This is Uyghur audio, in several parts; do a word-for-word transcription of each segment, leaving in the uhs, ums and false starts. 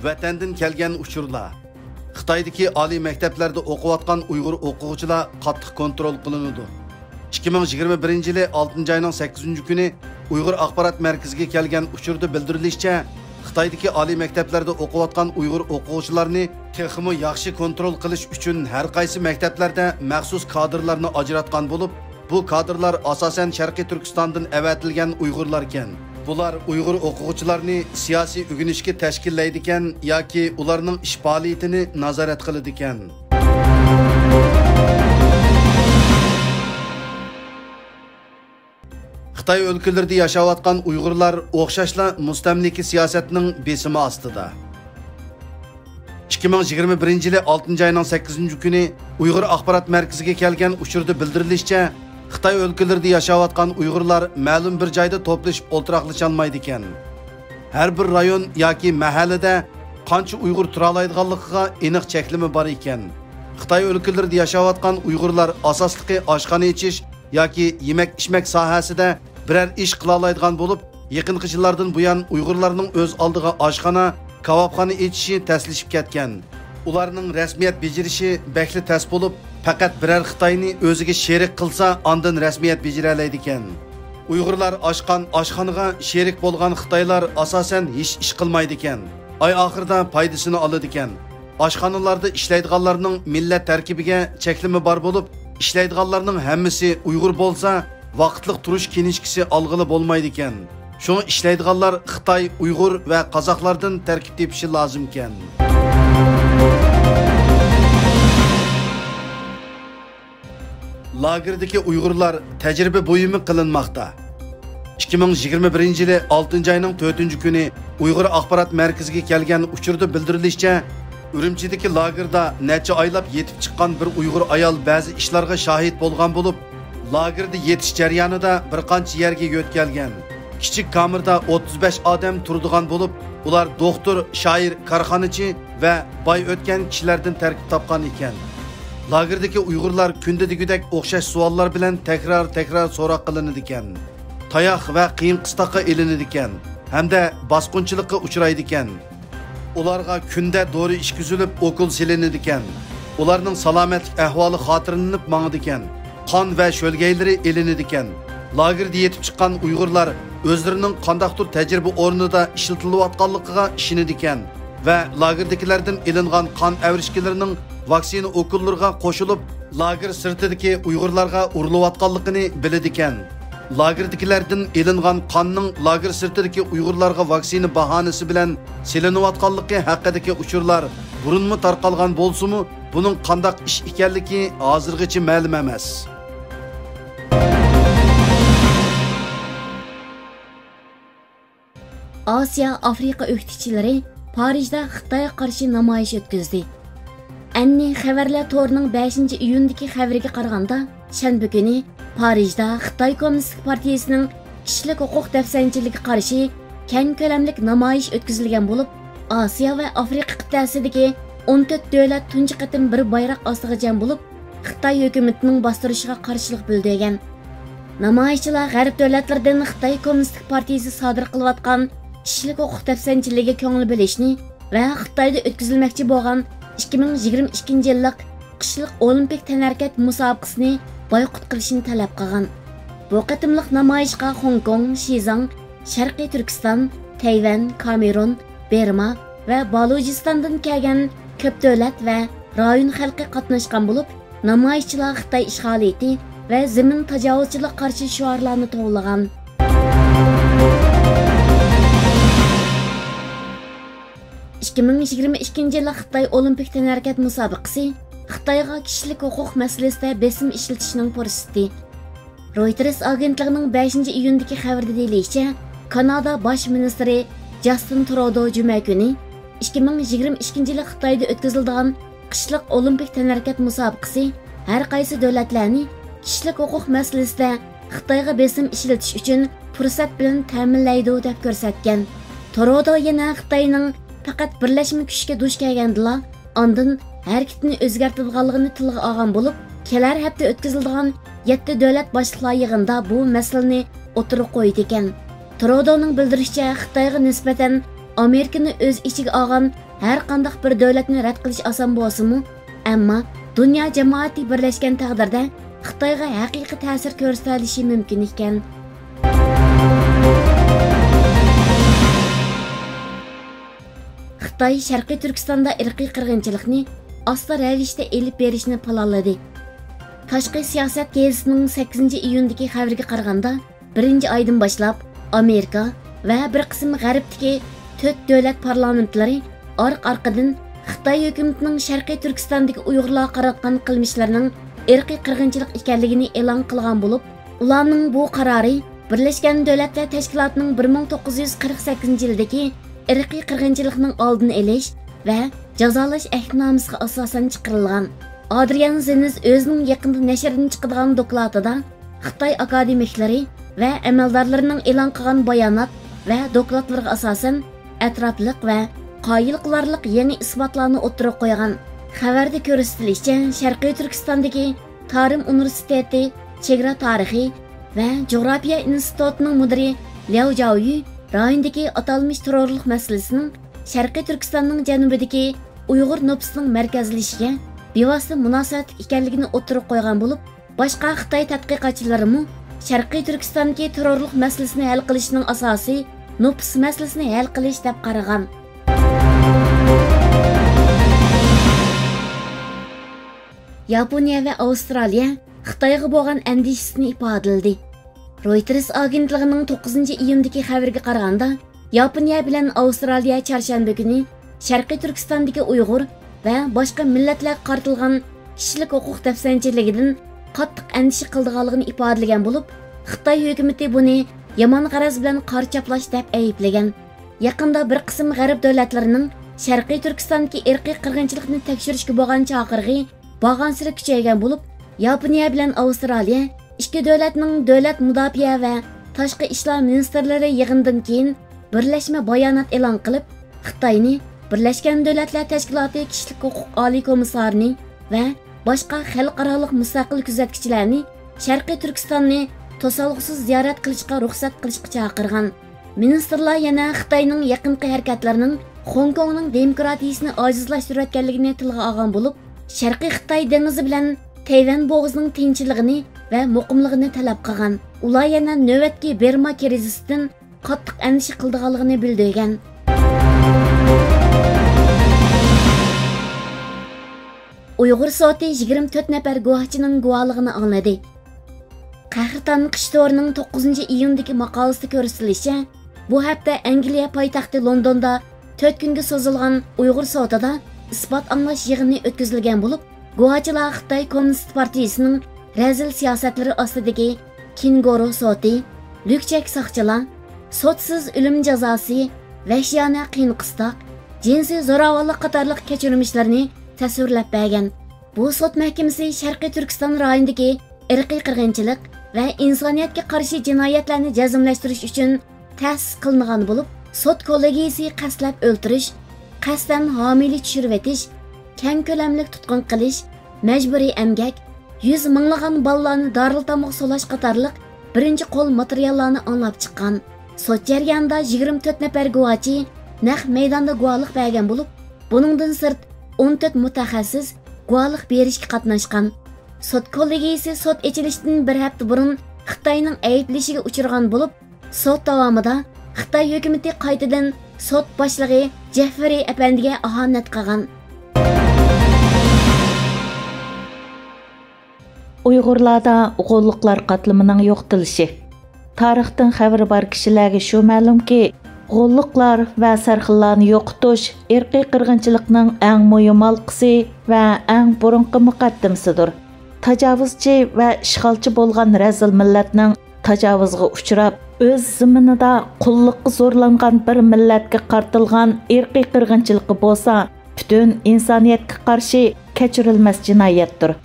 ۋەتەندىن كەلگەن ئۇچۇرلار. خىتايدىكى ئالىي مەكتەپلەردە ئوقۇۋاتقان ئۇيغۇر ئوقۇغۇچىلار قاتتىق كونترول قىلىنىدۇ. ئىككى مىڭ يىگىرمە بىرىنچى يىلى ئالتىنچى ئاينىڭ سەككىزىنچى كۈنى ئۇيغۇر ئاخبارات مەركىزىگە كەلگەن ئۇچۇردا بىلدۈرۈلۈشىچە، خىتايدىكى ئالىي مەكتەپلەردە ئوقۇۋاتقان ئۇيغۇر ئوقۇغۇچىلارنى تېخىمۇ ياخشى كونترول قىلىش ئۈچۈن، ھەر قايسى مەكتەپلەردە مەخسۇس كادىرلارنى ئاجراتقان بولۇپ، بۇ كادىرلار ئاساسەن شەرقىي تۈركىستاندىن ئەۋەتىلگەن ئۇيغۇرلاركەن. بۇلار ئۇيغۇر ئوقۇغۇچىلارنى سىياسىي ئۆگىنىشكە تەشكىللەيدىكەن ياكى ئۇلارنىڭ ئىش پائالىيىتىنى نازارەت قىلىدىكەن. خىتاي ئۆلكىلىرىدە ياشاۋاتقان ئۇيغۇرلار ئوخشاشلا مۇستەملىكە سىياسەتنىڭ بېسىمى ئاستىدا. ئىككى مىڭ يىگىرمە بىرىنچى يىلى ئالتىنچى ئاينىڭ سەككىزىنچى كۈنى ئۇيغۇر ئاخبارات مەركىزىگە كەلگەن ئۇچۇردا بىلدۈرۈلۈشىچە، خىتاي ئۆلكىلىرىدە ياشاۋاتقان ئۇيغۇرلار مەلۇم بىر جايدا توپلىشىپ ئولتۇراقلىشالمايدىكەن. ھەر بىر رايون ياكى مەھەللىدە قانچە ئۇيغۇر تۇرالايدىغانلىقىغا ئېنىق چەكلىمە بار ئىكەن. خىتاي ئۆلكىلىرىدە ياشاۋاتقان ئۇيغۇرلار ئاساسلىقى ئاشخانا ئېچىش ياكى يېمەك-ئىچمەك ساھەسىدە بىرەر ئىش قىلالايدىغان بولۇپ، يېقىنقى يىللاردىن بۇيان ئۇيغۇرلارنىڭ ئۆز ئالدىغا ئاشخانا، كاۋاپخانا ئېچىشى تەسلىشىپ كەتكەن. ئۇلارنىڭ رەسمىيەت بېجىرىشى بەكلا تەس بولۇپ، پەقەت بىرەر خىتاينى ئۆزىگە شېرىك قىلسا، ئاندىن رەسمىيەت بېجىرەلەيدىكەن. ئۇيغۇرلار ئاچقان ئاشخانىغا شېرىك بولغان خىتايلار ئاساسەن ھېچ ئىش قىلمايدىكەن. ئاي ئاخىرىدا پايدىسىنى ئالىدىكەن. ئاشخانىلاردا ئىشلەيدىغانلارنىڭ مىللەت تەركىبىگە چەكلىمە بار بولۇپ، ئىشلەيدىغانلارنىڭ ھەممىسى ئۇيغۇر بولسا، ۋاقىتلىق تۇرۇش كىنىشكىسى ئالغىلى بولمايدىكەن. شۇڭا ئىشلەيدىغانلار خىتاي، ئۇيغۇر ۋە قازاقلاردىن تەركىب تېپىشى لازىمكەن. لاگېردىكى ئۇيغۇرلار تەجرىبە بۇيۇمى قىلىنماقتا. ئىككى مىڭ يىگىرمە بىرىنچى يىلى ئالتىنچى ئاينىڭ تۆتىنچى كۈنى ئۇيغۇر ئاخبارات مەركىزىگە كەلگەن ئۇچۇردا بىلدۈرۈلۈشىچە، ئۈرۈمچىدىكى لاگېردا نەچچە ئايلاپ يېتىپ چىققان بىر ئۇيغۇر ئايال بەزى ئىشلارغا شاھىت بولغان بولۇپ، لاگېردا يېتىش جەريانىدا بىر قانچە يەرگە يۆتكەلگەن. كىچىك كامېردا ئوتتۇز بەش ئادەم تۇرىدىغان بولۇپ، ئۇلار دوختۇر، شائىر، كارخانىچى ۋە باي ئۆتكەن كىشىلەردىن تەركىب تاپقان ئىكەن. لاگېردىكى ئۇيغۇرلار كۈندە دېگۈدەك ئوخشاش سوئاللار بىلەن تەكرار-تەكرار سوراق قىلىنىدىكەن. تاياق ۋە قىيىن قىستاققا ئېلىنىدىكەن ھەمدە باسقۇنچىلىققا ئۇچرايدىكەن. ئۇلارغا كۈندە دورا ئىچكۈزۈلۈپ، ئوكۇل سېلىنىدىكەن. ئۇلارنىڭ سالامەتلىك ئەھۋالى خاتىرىلىنىپ ماڭىدىكەن. قان ۋە شۆلگەيلىرى ئېلىنىدىكەن. لاگېردا يېتىپ چىققان ئۇيغۇرلار ئۆزلىرىنىڭ قانداقتۇر تەجرىبە ئورنىدا ئىشلىتىلىۋاتقانلىقىغا ئىشىنىدىكەن ۋە لاگېردىكىلەردىن ئېلىنغان قان ئەۋرىشكىلىرىنىڭ ۋاكسىنا ئوكۇللىرىغا قوشۇلۇپ، لاگېر سىرتىدىكى ئۇيغۇرلارغا ئۇرۇلۇۋاتقانلىقىنى بىلىدىكەن. لاگېردىكىلەردىن ئېلىنغان قاننىڭ لاگېر سىرتىدىكى ئۇيغۇرلارغا ۋاكسىنا باھانىسى بىلەن سېلىنىۋاتقانلىقى ھەققىدىكى ئۇچۇرلار بۇرۇنمۇ تارقالغان بولسىمۇ، بۇنىڭ قانداق ئىش ئىكەنلىكى ھازىرغىچە مەلۇم ئەمەس. ئاسىيا ئافرىقا ئۆكتىچىلىرى پارىژدا خىتايغا قارشى نامايىش ئۆتكۈزدى. ئەننى خەۋەرلەر تورىنىڭ بەشىنچى ئىيۇندىكى خەۋىرىگە قارىغاندا، شەنبە كۈنى پارىژدا خىتاي كوممۇنىستىك پارتىيىسىنىڭ كىشىلىك ھوقۇق دەپسەندىچىلىكىگە قارشى كەڭ كۆلەملىك نامايىش ئۆتكۈزۈلگەن بولۇپ، ئاسىيا ۋە ئافرىقا قىتئەسىدىكى ئون تۆت دۆلەت تۇنجى قېتىم بىر بايراق ئاستىغا جەم بولۇپ، خىتاي ھۆكۈمىتىنىڭ باستۇرۇشىغا قارشىلىق بىلدۈرگەن. نامايىشچىلار غەرب دۆلەتلىرىدىن خىتاي كوممۇنىستىك پارتىيىسى سادىر قىلىۋاتقان كىشىلىك ھوقۇق دەپسەندىچىلىكىگە كۆڭۈل بۆلۈشنى ۋە خىتايدا ئۆتكۈزۈلمەكچى بولغان ئىككى مىڭ يىگىرمە ئىككىنچى يىللىق قىشلىق ئولىمپىك تەنھەرىكەت مۇسابىقىسىنى بايقۇت قىلىشنى تەلەپ قىلغان. بۇ قېتىملىق نامايىشقا خوڭكوڭ، شىزاڭ، شەرقىي تۈركىستان، تەيۋەن، كامېرون، بېرما ۋە بالۇچىستاندىن كەلگەن كۆپ دۆلەت ۋە رايون خەلقى قاتناشقان بولۇپ، نامايىشچىلار خىتاي ئىشغالىيىتى ۋە زېمىن تاجاۋۇزچىلىقىغا قارشى شوئارلارنى توۋلىغان. ئىككى مىڭ يىگىرمە ئىككىنچى يىللىق خىتاي ئولىمپىك تەنھەرىكەت مۇسابىقىسى خىتايغا كىشىلىك ھوقۇق مەسىلىسىدە بېسىم ئىشلىتىشنىڭ پۇرسىتى. رويتېرس ئاگېنتلىقىنىڭ بەشىنچى ئىيۇندىكى خەۋىرىدە دېيىلىشىچە، كانادا باش مىنىستىرى جاستىن ترۇدو جۈمە كۈنى ئىككى مىڭ يىگىرمە ئىككىنچى يىلى خىتايدا ئۆتكۈزۈلىدىغان قىشلىق ئولىمپىك تەنھەرىكەت مۇسابىقىسى ھەر قايسى دۆلەتلەرنى كىشىلىك ھوقۇق مەسىلىسىدە خىتايغا بېسىم ئىشلىتىش ئۈچۈن پۇرسەت بىلەن تەمىنلەيدۇ، دەپ كۆرسەتكەن. ترۇدو يەنە خىتاينىڭ پەقەت بىرلەشمە كۈچكە دۇچ كەلگەندىلا، ئاندىن ھەرىكىتىنى ئۆزگەرتىدىغانلىقىنى تىلغا ئالغان بولۇپ، كېلەر ھەپتە ئۆتكۈزۈلىدىغان يەتتە دۆلەت باشلىقلار يىغىنىدا بۇ مەسىلىنى ئوتتۇرىغا قويىدىكەن. ترۇدونىڭ بىلدۈرۈشىچە، خىتايغا نىسبەتەن ئامېرىكىنى ئۆز ئىچىگە ئالغان ھەر قانداق بىر دۆلەتنى رەت قىلىش ئاسان بولسىمۇ، ئەمما دۇنيا جامائىتى بىرلەشكەن تەقدىردە خىتايغا ھەقىقىي تەسىر كۆرسىتەلىشى مۇمكىن ئىكەن. خىتاي شەرقىي تۈركىستاندا ئىرقىي قىرغىنچىلىقنى ئاستا رەۋىشتە ئېلىپ بېرىشنى پىلانلىدى. تاشقى سىياسەت گېزىتىنىڭ سەككىزىنچى ئىيۇندىكى خەۋىرىگە قارىغاندا، بىرىنچى ئايدىن باشلاپ ئامېرىكا ۋە بىر قىسىم غەربتىكى تۆت دۆلەت پارلامېنتلىرى ئارقا-ئارقىدىن خىتاي ھۆكۈمىتىنىڭ شەرقىي تۈركىستاندىكى ئۇيغۇرلارغا قاراتقان قىلمىشلىرىنىڭ ئىرقىي قىرغىنچىلىق ئىكەنلىكىنى ئېلان قىلغان بولۇپ، ئۇلارنىڭ بۇ قارارى بىرلەشكەن دۆلەتلەر تەشكىلاتىنىڭ بىر مىڭ توققۇز يۈز قىرىق سەككىزىنچى يىلدىكى ئىرقىي قىرغىنچىلىقنىڭ ئالدىنى ئېلىش ۋە جازالاش ئەھدىنامىسىغا ئاساسەن چىقىرىلغان. ئادرىيان زېنز ئۆزىنىڭ يېقىندا نەشردىن چىقىدىغان دوكلاتىدا خىتاي ئاكادېمىكلىرى ۋە ئەمەلدارلىرىنىڭ ئېلان قىلغان بايانات ۋە دوكلاتلىرىغا ئاساسەن ئەتراپلىق ۋە قايىل قىلارلىق يېڭى ئىسپاتلارنى ئوتتۇرىغا قويغان. خەۋەردە كۆرسىتىلىشىچە، شەرقىي تۈركىستاندىكى تارىم ئۇنىۋېرسىتېتى چېگرا تارىخى ۋە جۇغراپىيە ئىنستىتۇتىنىڭ مۇدىرى لياۋ جاۋيۈ رايوندىكى ئاتالمىش تېررورلۇق مەسىلىسىنىڭ شەرقىي تۈركىستاننىڭ جەنۇبىدىكى ئۇيغۇر نوپۇسىنىڭ مەركەزلىشىشىگە بىۋاسىتە مۇناسىۋەتلىك ئىكەنلىكىنى ئوتتۇرىغا قويغان بولۇپ، باشقا خىتاي تەتقىقاتچىلىرىمۇ شەرقىي تۈركىستاندىكى تېررورلۇق مەسىلىسىنى ھەل قىلىشنىڭ ئاساسى نوپۇس مەسىلىسىنى ھەل قىلىش دەپ قارىغان. ياپونىيە ۋە ئاۋسترالىيە خىتايغا بولغان ئەندىشىسىنى ئىپادىلىدى. رويتېرس ئاگېنتلىقىنىڭ توققۇزىنچى ئىيۇندىكى خەۋىرىگە قارىغاندا، ياپونىيە بىلەن ئاۋسترالىيە چارشەنبە كۈنى شەرقىي تۈركىستاندىكى ئۇيغۇر ۋە باشقا مىللەتلەرگە قارىتىلغان كىشىلىك ھوقۇق دەپسەندىچىلىكىدىن قاتتىق ئەندىشە قىلىدىغانلىقىنى ئىپادىلىگەن بولۇپ، خىتاي ھۆكۈمىتى بۇنى يامان غەرەز بىلەن قارا چاپلاش دەپ ئەيىبلىگەن. يېقىندا بىر قىسىم غەرب دۆلەتلىرىنىڭ شەرقىي تۈركىستاندىكى ئىرقىي قىرغىنچىلىقنى تەكشۈرۈشكە بولغان چاقىرىقى بارغانسېرى كۈچەيگەن بولۇپ، ياپونىيە بىلەن ئاۋسترالىيە ئىككى دۆلەتنىڭ دۆلەت مۇداپىئە ۋە تاشقى ئىشلار مىنىستىرلىرى يىغىنىدىن كېيىن بىرلەشمە بايانات ئېلان قىلىپ، خىتاينى بىرلەشكەن دۆلەتلەر تەشكىلاتى كىشىلىك ھوقۇق ئالىي كومىسسارىنى ۋە باشقا خەلقئارالىق مۇستەقىل كۆزەتكۈچىلەرنى شەرقىي تۈركىستاننى توسالغۇسىز زىيارەت قىلىشقا رۇخسەت قىلىشقا چاقىرغان. مىنىستىرلار يەنە خىتاينىڭ يېقىنقى ھەرىكەتلىرىنىڭ خوڭكوڭنىڭ دېموكراتىيىسىنى ئاجىزلاشتۇرۇۋەتكەنلىكىنى تىلغا ئالغان بولۇپ، شەرقىي خىتاي دېڭىزى بىلەن تەيۋەن بوغۇزىنىڭ تىنچلىقىنى ۋە مۇقىملىقىنى تەلەپ قىلغان. ئۇلار يەنە نۆۋەتتىكى بىرما كىرىزىستىن قاتتىق ئەندىشە قىلىدىغانلىقىنى بىلدۈرگەن. ئۇيغۇر سوتى يىگىرمە تۆت نەپەر گۇۋاھچىنىڭ گۇۋاھلىقىنى ئاڭلىدى. قەھرىتان قىش تورىنىڭ توققۇزىنچى ئىيۇندىكى ماقالىسىدە كۆرسىتىلىشىچە، بۇ ھەپتە ئەنگلىيە پايتەختى لوندوندا تۆت كۈنگە سوزۇلغان ئۇيغۇر سوتىدا ئىسپات ئاڭلاش يىغىنى ئۆتكۈزۈلگەن بولۇپ، گۇۋاھچىلار خىتاي كوممۇنىست پارتىيىسىنىڭ رەزىل سىياسەتلىرى ئاستىدىكى كېنگورۇ سوتى، لۈكچەك ساقچىلار، سوتسىز ئۆلۈم جازاسى، ۋەھشىيانە قىيىن قىستاق، جىنسىي زوراۋانلىق قاتارلىق كەچۈرمىشلىرىنى تەسۋىرلەپ بەرگەن. بۇ سوت مەھكىمىسى شەرقىي تۈركىستان رايونىدىكى ئىرقىي قىرغىنچىلىق ۋە ئىنسانىيەتكە قارشى جىنايەتلەرنى جەزملەشتۈرۈش ئۈچۈن تەسىس قىلىنغان بولۇپ، سوت كوللېگىيىسى قەستلەپ ئۆلتۈرۈش، قەستەن ھامىلە چۈشۈرۈۋېتىش، كەڭ كۆلەملىك تۇتقۇن قىلىش، مەجبۇرىي ئەمگەك، يۈز مىڭلىغان بالىلارنى دارىلئېتامغا سولاش قاتارلىق بىرىنچى قول ماتېرىياللارنى ئاڭلاپ چىققان. سوت جەريانىدا يىگىرمە تۆت نەپەر گۇۋاچى نەق مەيداندا گۇۋاھلىق بەرگەن بولۇپ، بۇنىڭدىن سىرت ئون تۆت مۇتەخەسسىس گۇۋاھلىق بېرىشكە قاتناشقان. سوت كوللېگىيىسى سوت ئېچىلىشتىن بىر ھەپتە بۇرۇن خىتاينىڭ ئەيىبلىشىگە ئۇچرىغان بولۇپ، سوت داۋامىدا خىتاي ھۆكۈمىتى قايتىدىن سوت باشلىقى جەففىرى ئەپەندىگە ئاھانەت قىلغان. ئۇيغۇرلاردا غوللۇقلار قاتلىمىنىڭ يوقىتىلىشى. تارىختىن خەۋىرى بار كىشىلەرگە شۇ مەلۇمكى، غوللۇقلار ۋە سەرخىللارنى يوقىتىش ئىرقىي قىرغىنچىلىقنىڭ ئەڭ مۇھىم ھالقىسى ۋە ئەڭ بۇرۇنقى مۇقەددىمىسىدۇر. تاجاۋۇزچى ۋە ئىشغالچى بولغان رەزىل مىللەتنىڭ تاجاۋۇزغا ئۇچراپ، ئۆز زېمىنىدا قۇللۇققا زورلانغان بىر مىللەتكە قارىتىلغان ئىرقىي قىرغىنچىلىقى بولسا، پۈتۈن ئىنسانىيەتكە قارشى كەچۈرۈلمەس جىنايەتتۇر.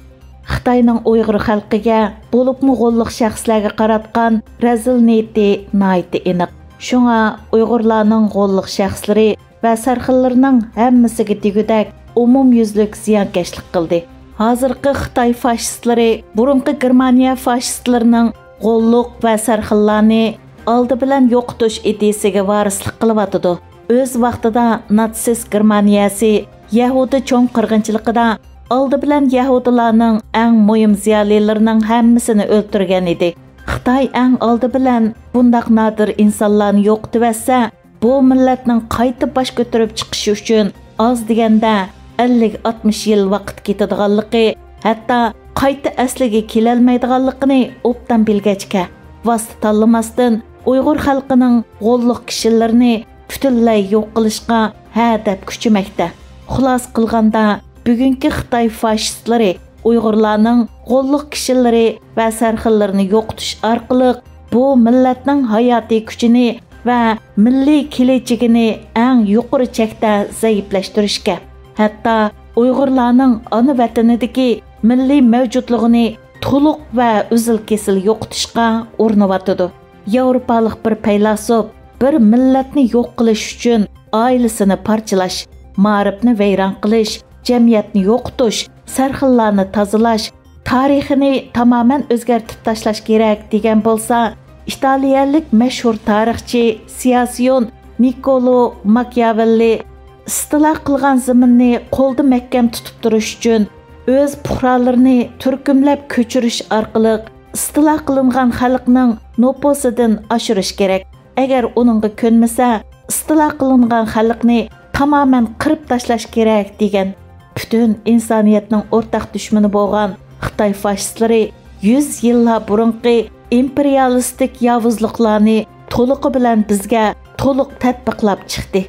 خىتاينىڭ ئۇيغۇر خەلقىگە، بولۇپمۇ غوللۇق شەخسلەرگە قاراتقان رەزىل نىيىتى ناھايىتى ئېنىق. شۇڭا ئۇيغۇرلارنىڭ غوللۇق شەخسلىرى ۋە سەرخىللىرىنىڭ ھەممىسىگە دېگۈدەك ئومۇميۈزلۈك زىيانكەشلىك قىلدى. ھازىرقى خىتاي فاشىستلىرى بۇرۇنقى گېرمانىيە فاشىستلىرىنىڭ غوللۇق ۋە سەرخىللارنى ئالدى بىلەن يوقىتىش ئىدىيىسىگە ۋارىسلىق قىلىۋاتىدۇ. ئۆز ۋاقتىدا ناتسىست گېرمانىيەسى يەھۇدىي چوڭ قىرغىنچىلىقىدا ئالدى بىلەن يەھۇدىيلارنىڭ ئەڭ مۇھىم زىيالىيلىرىنىڭ ھەممىسىنى ئۆلتۈرگەن ئىدى. خىتاي ئەڭ ئالدى بىلەن بۇنداق نادىر ئىنسانلارنى يوقىتىۋەتسە، بۇ مىللەتنىڭ قايتا باش كۆتۈرۈپ چىقىشى ئۈچۈن ئاز دېگەندە ئەللىك ئاتمىش يىل ۋاقىت كېتىدىغانلىقى، ھەتتا قايتا ئەسلىگە كېلەلمەيدىغانلىقىنى ئوبدان بىلگەچكە، ۋاسىتە تاللىماستىن ئۇيغۇر خەلقىنىڭ غوللۇق كىشىلىرىنى پۈتۈنلەي يوق قىلىشقا ھە دەپ كۈچىمەكتە. خۇلاسە قىلغاندا، بۈگۈنكى خىتاي فاشىستلىرى ئۇيغۇرلارنىڭ غوللۇق كىشىلىرى ۋە سەرخىللىرىنى يوقىتىش ئارقىلىق بۇ مىللەتنىڭ ھاياتىي كۈچىنى ۋە مىللىي كېلەچىكىنى ئەڭ يۇقىرى چەكتە زەئىپلەشتۈرۈشكە، ھەتتا ئۇيغۇرلارنىڭ ئانا ۋەتىنىدىكى مىللىي مەۋجۇتلۇقىنى تولۇق ۋە ئۈزۈل-كېسىل يوقىتىشقا ئۇرۇنۇۋاتىدۇ. ياۋروپالىق بىر پەيلاسوپ بىر مىللەتنى يوق قىلىش ئۈچۈن ئائىلىسىنى پارچىلاش، مائارىپنى ۋەيران قىلىش، جەمئىيەتنى يوقىتىش، سەرخىللارنى تازىلاش، تارىخىنى تامامەن ئۆزگەرتىپ تاشلاش كېرەك دېگەن بولسا، ئىتالىيەلىك مەشھۇر تارىخچى، سىياسىيون نىكولو ماكىياۋېللى ئىستىلا قىلغان زېمىننى قولدا مەھكەم تۇتۇپ تۇرۇش ئۈچۈن ئۆز پۇقرالىرىنى تۈركۈملەپ كۆچۈرۈش ئارقىلىق ئىستىلا قىلىنغان خەلقنىڭ نوپۇسىدىن ئاشۇرۇش كېرەك. ئەگەر ئۇنىڭغا كۆنمىسە، ئىستىلا قىلىنغان خەلقنى تامامەن قىرىپ تاشلاش كېرەك، دېگەن. پۈتۈن ئىنسانىيەتنىڭ ئورتاق دۈشمىنى بولغان خىتاي فاشىستلىرى يۈز يىللار بۇرۇنقى ئىمپېرىيالىستىك ياۋۇزلۇقلارنى تولۇقى بىلەن بىزگە تولۇق تەتبىقلاپ چىقتى.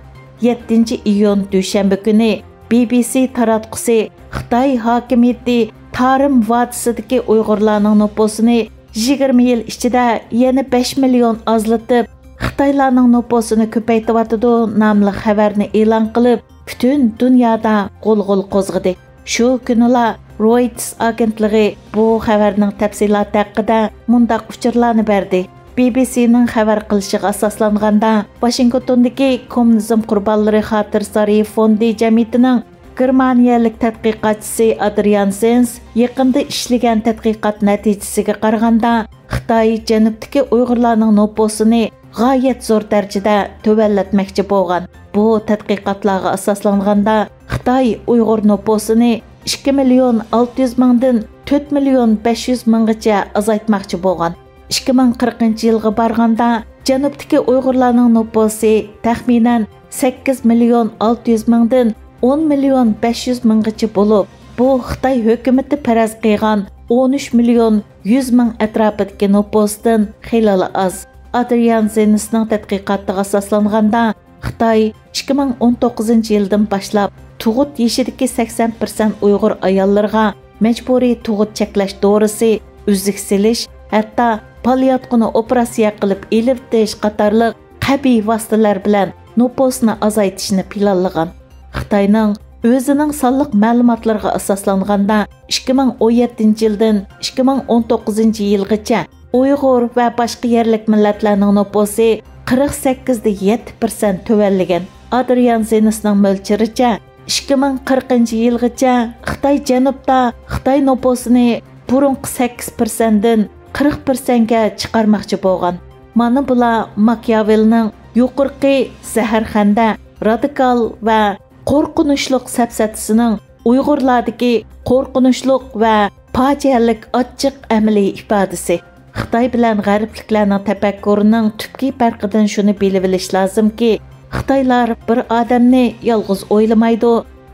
يەتتىنچى ئىيۇن دۈشەنبە كۈنى بى بى سى تاراتقۇسى خىتاي ھاكىمىيىتى تارىم ۋادىسىدىكى ئۇيغۇرلارنىڭ نوپۇسىنى يىگىرمە يىل ئىچىدە يەنە بەش مىليون ئازلىتىپ، خىتايلارنىڭ نوپۇسىنى كۆپەيتىۋاتىدۇ ناملىق خەۋەرنى ئېلان قىلىپ، پۈتۈن دۇنيادا غۇلغۇلا قوزغىدى. شۇ كۈنىلا رويتېرس ئاگېنتلىقى بۇ خەۋەرنىڭ تەپسىلاتى ھەققىدە مۇنداق ئۇچۇرلارنى بەردى. بى بى سىنىڭ خەۋەر قىلىشىغا ئاساسلانغاندا، ۋاشىنگتوندىكى كوممۇنىزم قۇربانلىرى خاتىرە سارىيى فوندى جەمئىيىتىنىڭ گېرمانىيەلىك تەتقىقاتچىسى ئادرىيان زېنس يېقىندا ئىشلىگەن تەتقىقات نەتىجىسىگە قارىغاندا، خىتاي جەنۇبتىكى ئۇيغۇرلارنىڭ نوپۇسىنى غايەت زور دەرىجىدە تۆۋەنلەتمەكچى بولغان. بۇ تەتقىقاتلارغا ئاساسلانغاندا، خىتاي ئۇيغۇر نوپۇسىنى ئىككى مىليون ئالتە يۈز مىڭدىن تۆت مىليون بەش يۈز مىڭغىچە ئازايتماقچى بولغان. ئىككى مىڭ قىرىقىنچى يىلغا بارغاندا، جەنۇبتىكى ئۇيغۇرلارنىڭ نوپۇسى تەخمىنەن سەككىز مىليون ئالتە يۈز مىڭدىن ئون مىليون بەش يۈز مىڭغىچە بولۇپ، بۇ خىتاي ھۆكۈمىتى پەرەز قىلغان ئون ئۈچ مىليون يۈز مىڭ ئەتراپىدىكى نوپۇستىن خېلىلا ئاز. ئادرىيان زېنسنىڭ تەتقىقاتىغا ئاساسلانغاندا، خىتاي ئىككى مىڭ ئون توققۇزىنچى يىلدىن باشلاپ تۇغۇت يېشىدىكى سەكسەن پىرسەنت ئۇيغۇر ئاياللىرىغا مەجبۇرىي تۇغۇت چەكلەش دورىسى، ئۈزۈك سېلىش، ھەتتا بالىياتقۇنى ئوپېراتسىيە قىلىپ ئېلىۋېتىش قاتارلىق قەبىھ ۋاسىتىلەر بىلەن نوپۇسنى ئازايتىشنى پىلانلىغان. خىتاينىڭ ئۆزىنىڭ سانلىق مەلۇماتلىرىغا ئاساسلانغاندا، ئىككى مىڭ ئون يەتتىنچى يىلدىن ئىككى مىڭ ئون توققۇزىنچى يىلغىچە ئۇيغۇر ۋە باشقا يەرلىك مىللەتلەرنىڭ نوپۇسى قىرىق سەككىز دە يەتتە پىرسەنت تۆۋەنلىگەن. ئادرىيان زېنسنىڭ مۆلچىرىچە، ئىككى مىڭ قىرىقىنچى يىلغىچە خىتاي جەنۇبتا خىتاي نوپۇسىنى بۇرۇنقى سەككىز پىرسەنتتىن قىرىق پىرسەنتكە چىقارماقچى بولغان. مانا بۇلار ماكىياۋېلنىڭ يۇقىرىقى زەھەرخەندە، رادىكال ۋە قورقۇنچلۇق سەپسەتىسىنىڭ ئۇيغۇرلاردىكى قورقۇنچلۇق ۋە پاجىئەلىك ئاچچىق ئەمەلىي ئىپادىسى. خىتاي بىلەن غەربلىكلەرنىڭ تەپەككۇرىنىڭ تۈپكى پەرقىدىن شۇنى بىلىۋېلىش لازىمكى، خىتايلار بىر ئادەمنى يالغۇز ئويلىمايدۇ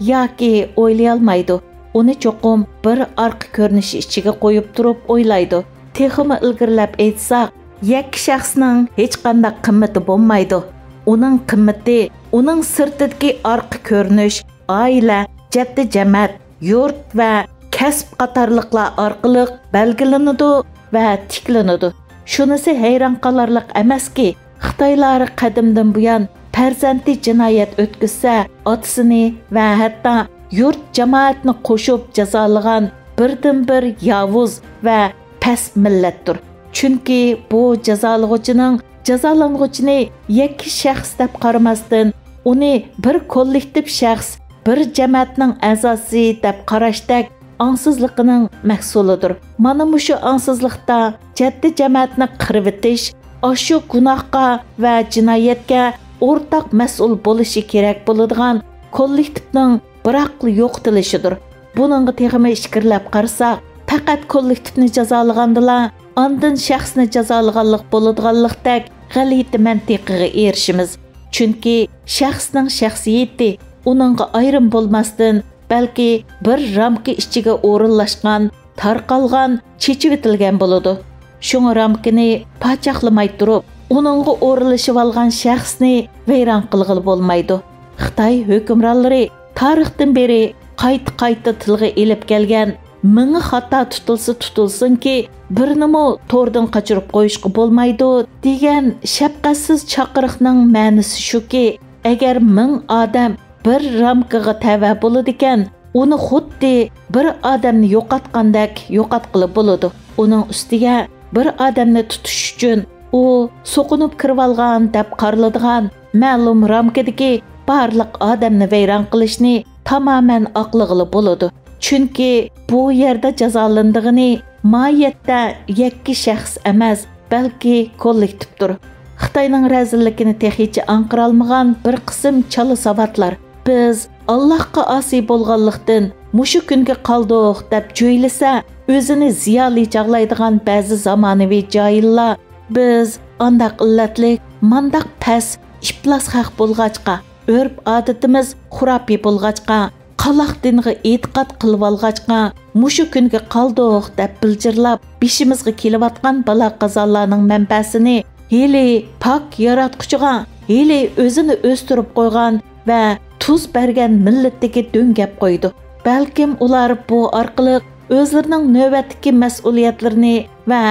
ياكى ئويلىيالمايدۇ. ئۇنى چوقۇم بىر ئارقا كۆرۈنۈش ئىچىگە قويۇپ تۇرۇپ ئويلايدۇ. تېخىمۇ ئىلگىرىلەپ ئېيتساق، يەككە شەخسنىڭ ھېچقانداق قىممىتى بولمايدۇ. ئۇنىڭ قىممىتى ئۇنىڭ سىرتىدىكى ئارقا كۆرۈنۈش، ئائىلە، جەددىي جەمەت، يۇرت ۋە كەسىپ قاتارلىقلار ئارقىلىق بەلگىلىنىدۇ ۋە تىكلىنىدۇ. شۇنىسى ھەيران قالارلىق ئەمەسكى، خىتايلار قەدىمدىن بۇيان پەرزەنتى جىنايەت ئۆتكۈزسە، ئاتىسىنى ۋە ھەتتا يۇرت جامائەتنى قوشۇپ جازالىغان بىردىنبىر ياۋۇز ۋە پەس مىللەتتۇر. چۈنكى بۇ جازالىغۇچىنىڭ جازالانغۇچىنى يەككە شەخس دەپ قارىماستىن، ئۇنى بىر كوللېكتىپ شەخس، بىر جەمەتنىڭ ئەزاسى دەپ قاراشتەك ئاڭسىزلىقىنىڭ مەھسۇلىدۇر. مانا مۇشۇ ئاڭسىزلىقتا جەددىي جەمەتنى قىرىۋېتىش، ئاشۇ گۇناھقا ۋە جىنايەتكە ئورتاق مەسئۇل بولۇشى كېرەك بولىدىغان كوللېكتىپنىڭ بىراقلا يوقىتىلىشىدۇر. بۇنىڭغا تېخىمۇ ئىچكىرىلەپ قارىساق، پەقەت كوللېكتىپنى جازالىغاندىلا، ئاندىن شەخسنى جازالىغانلىق بولىدىغانلىقتەك غەلىتە مەنتىقىگە ئېرىشىمىز. چۈنكى شەخسنىڭ شەخسىيىتى ئۇنىڭغا ئايرىم بولماستىن، بەلكى بىر رامكا ئىچىگە ئورۇنلاشقان، تارقالغان، چېچىۋېتىلگەن بولىدۇ. شۇڭا رامكىنى پاچاقلىماي تۇرۇپ، ئۇنىڭغا ئورۇنلىشىۋالغان شەخسنى ۋەيران قىلغىلى بولمايدۇ. خىتاي ھۆكۈمرانلىرى تارىختىن بېرى قايتا-قايتا تىلغا ئېلىپ كەلگەن مىڭى خاتا تۇتۇلسا تۇتۇلسۇنكى، بىرىنىمۇ توردىن قاچۇرۇپ قويۇشقا بولمايدۇ دېگەن شەپقەتسىز چاقىرىقنىڭ مەنىسى شۇكى، ئەگەر مىڭ ئادەم بىر رامكىغا تەۋە بولىدىكەن، ئۇنى خۇددى بىر ئادەمنى يوقاتقاندەك يوقاتقىلى بولىدۇ. ئۇنىڭ ئۈستىگە بىر ئادەمنى تۇتۇش ئۈچۈن ئۇ سوقۇنۇپ كىرىۋالغان دەپ قارىلىدىغان مەلۇم رامكىدىكى بارلىق ئادەمنى ۋەيران قىلىشنى تامامەن ئاقلىغىلى بولىدۇ. چۈنكى بۇ يەردە جازالىنىدىغىنى ماھىيەتتە يەككە شەخس ئەمەس، بەلكى كوللېكتىپتۇر. خىتاينىڭ رەزىللىكىنى تېخىچە ئاڭقىرالمىغان بىر قىسىم چالا ساۋاتلار، بىز ئاللاھقا ئاسىي بولغانلىقتىن مۇشۇ كۈنگە قالدۇق دەپ جۆيلىسە، ئۆزىنى زىيالىي چاغلايدىغان بەزى زامانىۋى جاھىللار، بىز ئانداق ئىللەتلىك، مانداق پەس، ئىپلاس خەق بولغاچقا، ئۆرپ-ئادىتىمىز خۇراپىي بولغاچقا، قالاق دىنغا ئېتىقاد قىلىۋالغاچقا، مۇشۇ كۈنگە قالدۇق دەپ بىلجىرلاپ، بېشىمىزغا كېلىۋاتقان بالا-قازالارنىڭ مەنبەسىنى ھېلى پاك ياراتقۇچىغا، ھېلى ئۆزىنى ئۆستۈرۈپ قويغان ۋە تۇز بەرگەن مىللەتتىكى دۆڭگەپ قويىدۇ. بەلكىم ئۇلار بۇ ئارقىلىق ئۆزلىرىنىڭ نۆۋەتتىكى مەسئۇلىيەتلىرىنى ۋە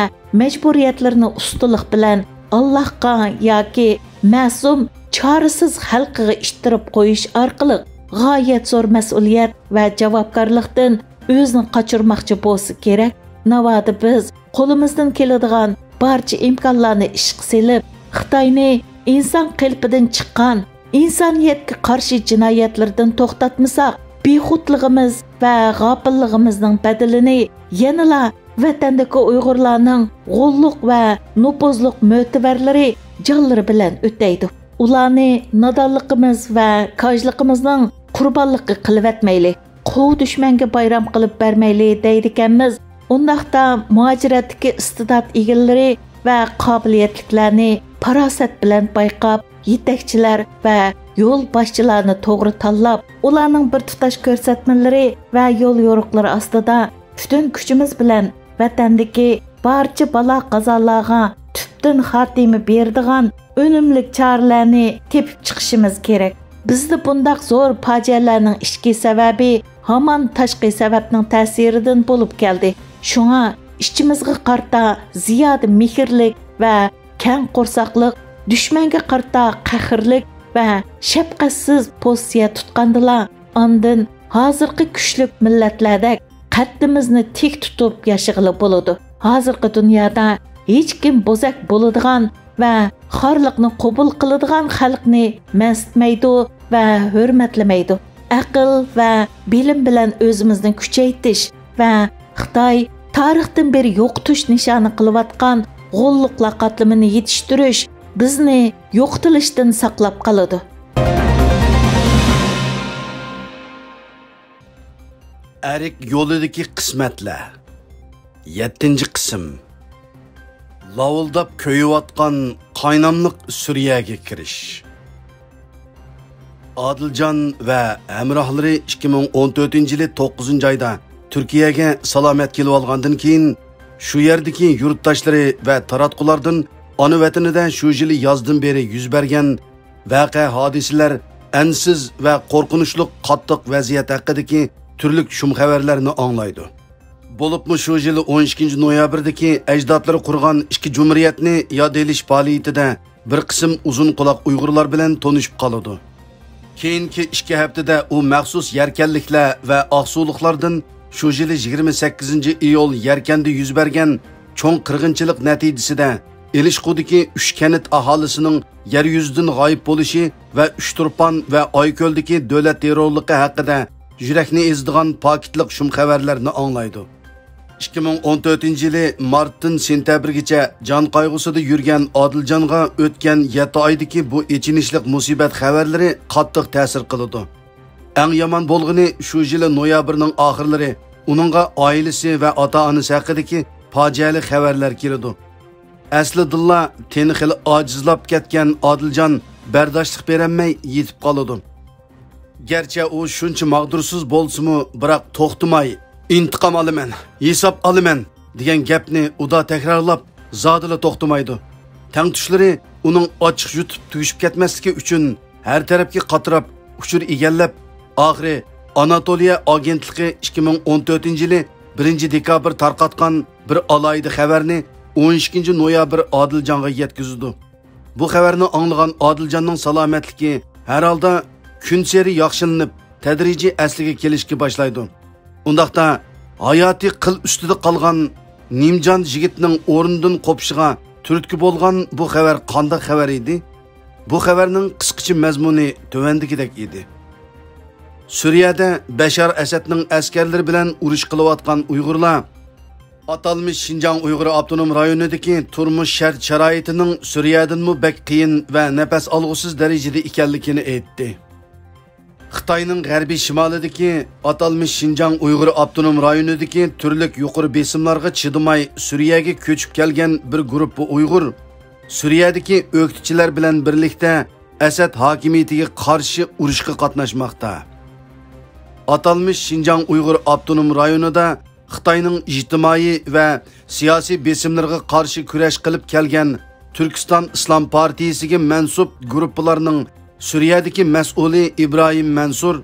مەجبۇرىيەتلىرىنى ئۇستىلىق بىلەن ئاللاھقا ياكى مەسۇم، چارىسىز خەلقىگە ئىتتىرىپ قويۇش ئارقىلىق غايەت زور مەسئۇلىيەت ۋە جاۋابكارلىقتىن ئۆزىنى قاچۇرماقچى بولسا كېرەك. ناۋادا بىز قولىمىزدىن كېلىدىغان بارچە ئىمكانلارنى ئىشقا سېلىپ، خىتاينى ئىنسان قېلىپىدىن چىققان، ئىنسانىيەتكە قارشى جىنايەتلىرىدىن توختاتمىساق، بىخۇدلۇقىمىز ۋە غاپىللىقىمىزنىڭ بەدىلىنى يەنىلا ۋەتەندىكى ئۇيغۇرلارنىڭ غوللۇق ۋە نوپۇزلۇق مۆتىۋەرلىرى جانلىرى بىلەن ئۆتەيدۇ. ئۇلارنى نادانلىقىمىز ۋە كاجلىقىمىزنىڭ قۇربانلىقى قىلىۋەتمەيلى. قوۋ دۈشمەنگە بايرام قىلىپ بەرمەيلى دەيدىكەنمىز. ئۇنداقتا مۇھاجىرەتتىكى ئىستىدات ئىگىلىرى ۋە قابىلىيەتلىكلەرنى پاراسەت بىلەن بايقاپ، يېتەكچىلەر ۋە يول باشچىلارنى توغرا تاللاپ، ئۇلارنىڭ بىر تۇتاش كۆرسەتمىلىرى ۋە يول يورۇقلىرى ئاستىدا پۈتۈن كۈچىمىز بىلەن ۋەتەندىكى بارچە بالا قازالارغا تۈپتىن خاتىمە بېرىدىغان ئۈنۈملۈك چارىلەرنى تېپىپ چىقىشىمىز كېرەك. بىزدە بۇنداق زور پاجىئەلەرنىڭ ئىچكى سەۋەبى ھامان تاشقى سەۋەبنىڭ تەسىرىدىن بولۇپ كەلدى. شۇڭا ئىچىمىزگە قارىتا زىيادە مېھىرلىك ۋە كەڭ قورساقلىق، دۈشمەنگە قارىتا قەھرلىك ۋە شەپقەتسىز پوزىتسىيە تۇتقاندىلا، ئاندىن ھازىرقى كۈچلۈك مىللەتلەردەك قەددىمىزنى تىك تۇتۇپ ياشىغىلى بولىدۇ. ھازىرقى دۇنيادا ھېچكىم بوزەك بولىدىغان ۋە خارلىقنى قوبۇل قىلىدىغان خەلقنى مەنسىتمەيدۇ ۋە ھۆرمەتلىمەيدۇ. ئەقىل ۋە بىلىم بىلەن ئۆزىمىزنى كۈچەيتىش ۋە خىتاي تارىختىن بېرى يوقىتىش نىشانى قىلىۋاتقان غوللۇقلار قاتلىمىنى يېتىشتۈرۈش بىزنى يوقىتىلىشتىن ساقلاپ قالىدۇ. ئەرك يولىدىكى قىسمەتلەر. يەتتىنچى قىسىم. لاۋۇلداپ كۆيۈۋاتقان قايناملىق سۈرىيەگە كىرىش. ئادىلجان ۋە ھەمراھلىرى ئىككى مىڭ ئون تۆتىنچى يىلى توققۇزىنچى ئايدا تۈركىيەگە سالامەت كېلىۋالغاندىن كېيىن، شۇ يەردىكى يۇرتداشلىرى ۋە تاراتقۇلاردىن ئانا ۋەتىنىدە شۇ يىلى يازدىن بېرى يۈز بەرگەن ۋەقە-ھادىسىلەر، ئەنسىز ۋە قورقۇنچلۇق قاتتىق ۋەزىيەت ھەققىدىكى تۈرلۈك شۇم خەۋەرلەرنى ئاڭلايدۇ. بولۇپمۇ شۇ يىلى ئون ئىككىنچى نويابىردىكى ئەجدادلىرى قۇرغان ئىككى جۇمھۇرىيەتنى ياد ئېلىش پائالىيىتىدە بىر قىسىم ئۇزۇن قۇلاق ئۇيغۇرلار بىلەن تونۇشۇپ قالىدۇ. كېيىنكى ئىككى ھەپتىدە ئۇ مەخسۇس يەركەنلىكلەر ۋە ئاقسۇلۇقلاردىن شۇ يىلى يىگىرمە سەككىزىنچى ئىيۇل يەركەندە يۈز بەرگەن چوڭ قىرغىنچىلىق نەتىجىسىدە ئېلىشقۇدىكى ئۈچ كەنت ئاھالىسىنىڭ يەر يۈزىدىن غايىب بولۇشى ۋە ئۇچتۇرپان ۋە ئايكۆلدىكى دۆلەت تېررورلۇقى ھەققىدە يۈرەكنى ئېزىدىغان پاكىتلىق شۇم خەۋەرلەرنى ئاڭلايدۇ. ئىككى مىڭ ئون تۆتىنچى يىلى مارتتىن سېنتەبىرگىچە جان قايغۇسىدا يۈرگەن ئادىلجانغا ئۆتكەن يەتتە ئايدىكى بۇ ئېچىنىشلىق مۇسىبەت خەۋەرلىرى قاتتىق تەسىر قىلىدۇ. ئەڭ يامان بولغىنى، شۇ يىلى نويابىرنىڭ ئاخىرلىرى ئۇنىڭغا ئائىلىسى ۋە ئاتا-ئانىسى ھەققىدىكى پاجىئەلىك خەۋەرلەر كېلىدۇ. ئەسلىدىنلا تېنى خېلى ئاجىزلاپ كەتكەن ئادىلجان بەرداشلىق بېرەلمەي يېتىپ قالىدۇ. گەرچە ئۇ شۇنچە ماغدۇرسىز بولسىمۇ، بىراق توختىماي، «ئىنتىقام ئالىمەن، ھېساب ئالىمەن» دېگەن گەپنى ئۇدا تەكرارلاپ، زادىلا توختىمايدۇ. تەڭتۇشلىرى ئۇنىڭ ئاچچىق يۇتۇپ تۈگىشىپ كەتمەسلىكى ئۈچۈن ھەر تەرەپكە قاتراپ، ئۇچۇر ئىگىلەپ، ئاخىرى ئاناتولىيە ئاگېنتلىقى ئىككى مىڭ ئون تۆتىنچى يىلى بىرىنچى دېكابىر تارقاتقان بىر ئالاھىدە خەۋەرنى ئون ئىككىنچى نويابىر ئادىلجانغا يەتكۈزىدۇ. بۇ خەۋەرنى ئاڭلىغان ئادىلجاننىڭ سالامەتلىكى ھەر ھالدا كۈنسېرى ياخشىلىنىپ، تەدرىجىي ئەسلىگە كېلىشكە باشلايدۇ. ئۇنداقتا، ھاياتىي قىل ئۈستىدە قالغان نىمجان يىگىتنىڭ ئورنىدىن قوپۇشىغا تۈرتكە بولغان بۇ خەۋەر قانداق خەۋەر ئىدى؟ بۇ خەۋەرنىڭ قىسقىچە مەزمۇنى تۆۋەندىكىدەك ئىدى. سۈرىيەدە بەشار ئەسەدنىڭ ئەسكەرلىرى بىلەن ئۇرۇش قىلىۋاتقان ئۇيغۇرلار ئاتالمىش شىنجاڭ ئۇيغۇر ئاپتونوم رايونىدىكى تۇرمۇش شەرت-شارائىتىنىڭ سۈرىيەدىنمۇ بەك قىيىن ۋە نەپەس ئالغۇسىز دەرىجىدە ئىكەنلىكىنى ئېيتتى. خىتاينىڭ غەربىي شىمالىدىكى ئاتالمىش شىنجاڭ ئۇيغۇر ئاپتونوم رايونىدىكى تۈرلۈك يۇقىرى بېسىملارغا چىدىماي سۈرىيەگە كۆچۈپ كەلگەن بىر گۇرۇپپا ئۇيغۇر سۈرىيەدىكى ئۆكتىچىلەر بىلەن بىرلىكتە ئەسەد ھاكىمىيىتىگە قارشى ئۇرۇشقا قاتناشماقتا. ئاتالمىش شىنجاڭ ئۇيغۇر ئاپتونوم رايونىدا خىتاينىڭ ئىجتىمائىي ۋە سىياسىي بېسىملىرىغا قارشى كۈرەش قىلىپ كەلگەن تۈركىستان ئىسلام پارتىيىسىگە مەنسۇپ گۇرۇپپىلارنىڭ سۈرىيەدىكى مەسئۇلى ئىبراھىم مەنسۇر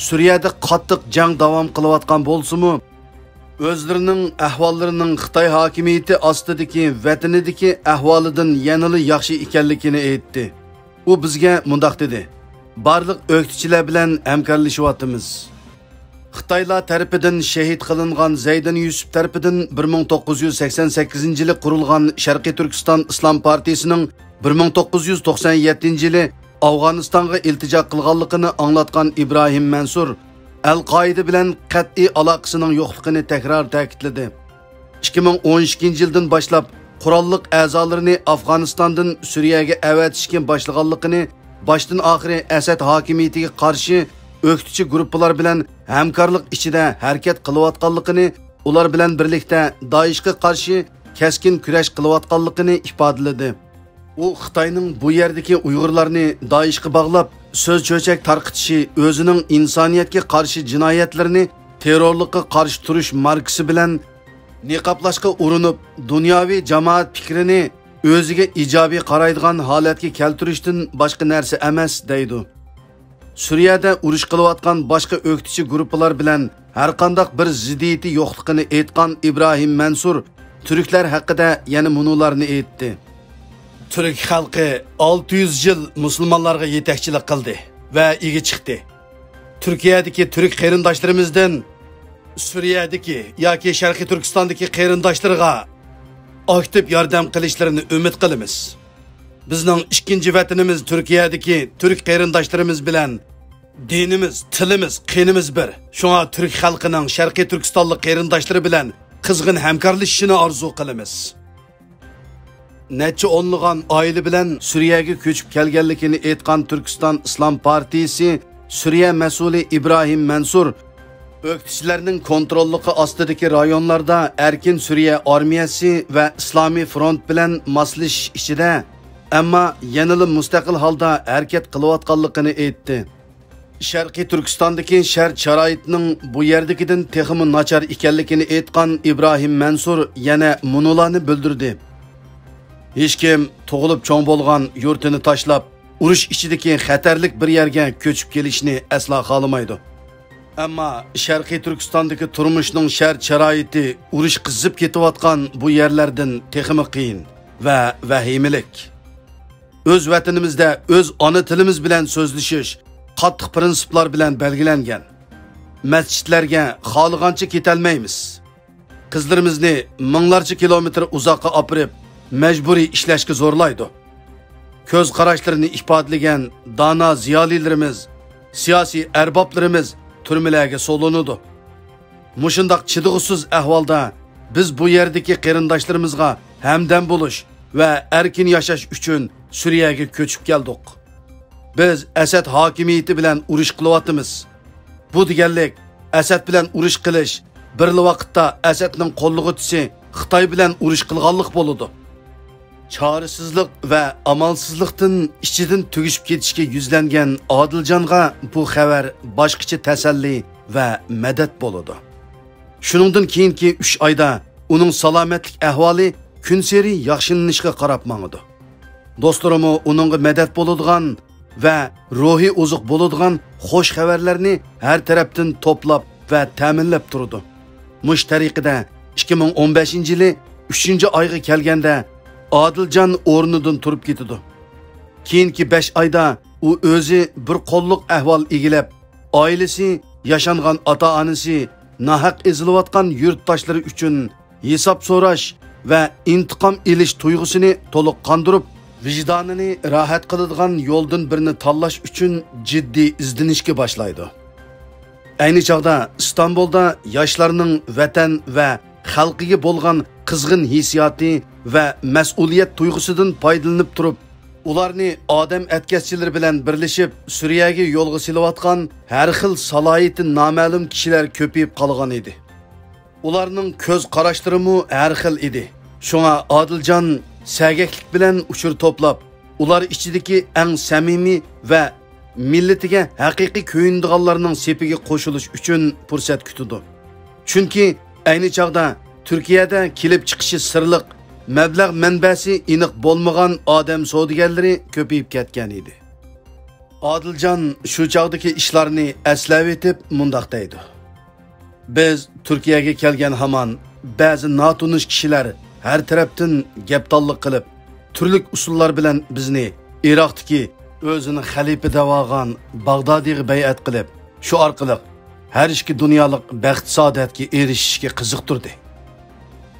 سۈرىيەدە قاتتىق جەڭ داۋام قىلىۋاتقان بولسىمۇ، ئۆزلىرىنىڭ ئەھۋاللىرىنىڭ خىتاي ھاكىمىيىتى ئاستىدىكى ۋەتىنىدىكى ئەھۋالىدىن يەنىلا ياخشى ئىكەنلىكىنى ئېيتتى. ئۇ بىزگە مۇنداق دېدى: «بارلىق ئۆكتىچىلەر بىلەن ھەمكارلىشىۋاتىمىز.» خىتايلار تەرىپىدىن شېھىت قىلىنغان زەيدىن يۈسۈپ تەرىپىدىن بىر مىڭ توققۇز يۈز سەكسەن سەككىزىنچى يىلى قۇرۇلغان شەرقىي تۈركىستان ئىسلام پارتىيىسىنىڭ بىر مىڭ توققۇز يۈز توقسان يەتتىنچى يىلى ئافغانىستانغا ئىلتىجا قىلغانلىقىنى ئاڭلاتقان ئىبراھىم مەنسۇر ئەل-قائىدە بىلەن قەتئىي ئالاقىسىنىڭ يوقلۇقىنى تەكرار تەكىتلىدى. ئىككى مىڭ ئون ئىككىنچى يىلدىن باشلاپ قوراللىق ئەزالىرىنى ئافغانىستاندىن سۈرىيەگە ئەۋەتىشكە باشلىغانلىقىنى، باشتىن ئاخىرى ئەسەد ھاكىمىيىتىگە قارشى ئۆكتىچى گۇرۇپپىلار بىلەن ھەمكارلىق ئىچىدە ھەرىكەت قىلىۋاتقانلىقىنى، ئۇلار بىلەن بىرلىكتە دائىشقا قارشى كەسكىن كۈرەش قىلىۋاتقانلىقىنى ئىپادىلىدى. ئۇ خىتاينىڭ بۇ يەردىكى ئۇيغۇرلارنى دائىشقا باغلاپ، سۆز چۆچەك تارقىتىشى، ئۆزىنىڭ ئىنسانىيەتكە قارشى جىنايەتلىرىنى تېررورلۇققا قارشى تۇرۇش ماركىسى بىلەن نىقابلاشقا ئۇرۇنۇپ، دۇنياۋى جامائەت پىكرىنى ئۆزىگە ئىجابىي قارايدىغان ھالەتكە كەلتۈرۈشتىن باشقا نەرسە ئەمەس، دەيدۇ. سۈرىيەدە ئۇرۇش قىلىۋاتقان باشقا ئۆكتىچى گۇرۇپپىلار بىلەن ھەرقانداق بىر زىددىيىتى يوقلۇقىنى ئېيتقان ئىبراھىم مەنسۇر تۈركلەر ھەققىدە يەنە مۇنۇلارنى ئېيتتى. تۈرك خەلقى ئالتە يۈز يىل مۇسۇلمانلارغا يېتەكچىلىك قىلدى ۋە ئىگە چىقتى. تۈركىيەدىكى تۈرك قېرىنداشلىرىمىزدىن سۈرىيەدىكى ياكى شەرقىي تۈركىستاندىكى قېرىنداشلىرىغا ئاكتىپ ياردەم قىلىشلىرىنى ئۈمىد قىلىمىز. بىزنىڭ ئىككىنچى ۋەتىنىمىز تۈركىيەدىكى تۈرك قېرىنداشلىرىمىز بىلەن دىنىمىز، تىلىمىز، قېنىمىز بىر. شۇڭا تۈرك خەلقىنىڭ شەرقىي تۈركىستانلىق قېرىنداشلىرى بىلەن قىزغىن ھەمكارلىشىشىنى ئارزۇ قىلىمىز. نەچچە ئونلىغان ئائىلە بىلەن سۈرىيەگە كۆچۈپ كەلگەنلىكىنى ئېيتقان تۈركىستان ئىسلام پارتىيىسى سۈرىيە مەسئۇلى ئىبراھىم مەنسۇر ئۆكتىچىلەرنىڭ كونتروللۇقى ئاستىدىكى رايونلاردا ئەركىن سۈرىيە ئارمىيەسى ۋە ئىسلامىي فرونت بىلەن ماسلىشىش ئىچىدە، ئەمما يەنىلا مۇستەقىل ھالدا ھەرىكەت قىلىۋاتقانلىقىنى ئېيتتى. شەرقىي تۈركىستاندىكى شەرت-شارائىتنىڭ بۇ يەردىكىدىن تېخىمۇ ناچار ئىكەنلىكىنى ئېيتقان ئىبراھىم مەنسۇر يەنە مۇنۇلارنى بىلدۈردى: «ھېچكىم تۇغۇلۇپ چوڭ بولغان يۇرتىنى تاشلاپ، ئۇرۇش ئىچىدىكى خەتەرلىك بىر يەرگە كۆچۈپ كېلىشنى ئەسلا خالىمايدۇ. ئەمما شەرقىي تۈركىستاندىكى تۇرمۇشنىڭ شەرت-شارائىتى ئۇرۇشقا زىپ كېتىۋاتقان بۇ يەرلەردىن تېخىمۇ قىيىن ۋە ۋەھىمىلىك. ئۆز ۋەتىنىمىزدە ئۆز ئانا تىلىمىز بىلەن سۆزلىشىش قاتتىق پىرىنسىپلار بىلەن بەلگىلەنگەن. مەسچىتلەرگە خالىغانچە كېتەلمەيمىز. قىزلىرىمىزنى مىڭلارچە كىلومېتىر ئۇزاققا ئاپىرىپ، مەجبۇرىي ئىشلەشكە زورلايدۇ. كۆز قاراشلىرىنى ئىپادىلىگەن دانا زىيالىيلىرىمىز، سىياسىي ئەربابلىرىمىز تۈرمىلەرگە سولىنىدۇ. مۇشۇنداق چىدىغۇسىز ئەھۋالدا بىز بۇ يەردىكى قېرىنداشلىرىمىزغا ھەمدەم بولۇش ۋە ئەركىن ياشاش ئۈچۈن سۈرىيەگە كۆچۈپ كەلدۇق. بىز ئەسەد ھاكىمىيىتى بىلەن ئۇرۇش قىلىۋاتىمىز. بۇ دېگەنلىك، ئەسەد بىلەن ئۇرۇش قىلىش بىرلا ۋاقىتتا ئەسەدنىڭ قوللىغۇچىسى خىتاي بىلەن ئۇرۇش قىلغانلىق بولىدۇ. چارىسىزلىق ۋە ئامالسىزلىقتىن ئىچىدىن تۈگىشىپ كېتىشكە يۈزلەنگەن ئادىلجانغا بۇ خەۋەر باشقىچە تەسەللى ۋە مەدەت بولىدۇ. شۇنىڭدىن كېيىنكى ئۈچ ئايدا ئۇنىڭ سالامەتلىك ئەھۋالى كۈنسېرى ياخشىلىنىشقا قاراپ ماڭىدۇ. دوستلىرىمۇ ئۇنىڭغا مەدەت بولىدىغان ۋە روھىي ئوزۇق بولىدىغان خۇش خەۋەرلەرنى ھەر تەرەپتىن توپلاپ ۋە تەمىنلەپ تۇرىدۇ. مۇشۇ تەرىقىدە ئىككى مىڭ ئون بەشىنچى يىلى ئۈچىنچى ئايغا كەلگەندە ئادىلجان ئورنىدىن تۇرۇپ كېتىدۇ. كېيىنكى بەش ئايدا ئۇ ئۆزى بىر قوللۇق ئەھۋال ئىگىلەپ، ئائىلىسى، ياشانغان ئاتا-ئانىسى، ناھەق ئېزىلىۋاتقان يۇرتداشلىرى ئۈچۈن ھېساب سوراش ۋە ئىنتىقام ئېلىش تۇيغۇسىنى تولۇق قاندۇرۇپ، ۋىجدانىنى راھەت قىلىدىغان يولدىن بىرنى تاللاش ئۈچۈن جىددىي ئىزدىنىشكە باشلايدۇ. ئەينى چاغدا ئىستانبۇلدا ياشلارنىڭ ۋەتەن ۋە خەلقىگە بولغان قىزغىن ھېسسىياتى ۋە مەسئۇلىيەت تۇيغۇسىدىن پايدىلىنىپ تۇرۇپ، ئۇلارنى ئادەم ئەتكەسچىلىرى بىلەن بىرلىشىپ سۈرىيەگە يولغا سېلىۋاتقان ھەر خىل سالاھىيىتى نامەلۇم كىشىلەر كۆپىيىپ قالغان ئىدى. ئۇلارنىڭ كۆز قاراشلىرىمۇ ھەر خىل ئىدى. شۇڭا ئادىلجان سەگەكلىك بىلەن ئۇچۇر توپلاپ، ئۇلار ئىچىدىكى ئەڭ سەمىمىي ۋە مىللىتىگە ھەقىقىي كۆيۈنىدىغانلارنىڭ سېپىگە قوشۇلۇش ئۈچۈن پۇرسەت كۈتىدۇ. چۈنكى ئەينى چاغدا تۈركىيەدە كېلىپ چىقىشى سىرلىق، مەبلەغ مەنبەسى ئېنىق بولمىغان ئادەم سودىگەرلىرى كۆپىيىپ كەتكەن ئىدى. ئادىلجان شۇ چاغدىكى ئىشلارنى ئەسلەۋېتىپ مۇنداق دەيدۇ: بىز تۈركىيەگە كەلگەن ھامان بەزى ناتونۇش كىشىلەر ھەر تەرەپتىن گەپدانلىق قىلىپ، تۈرلۈك ئۇسۇللار بىلەن بىزنى ئىراقتىكى ئۆزىنى خەلىپە دەۋالغان باغدادىغا بەيئەت قىلىپ، شۇ ئارقىلىق ھەر ئىككى دۇنيالىق بەخت-سائادەتكە ئېرىشىشكە قىزىقتۇردى.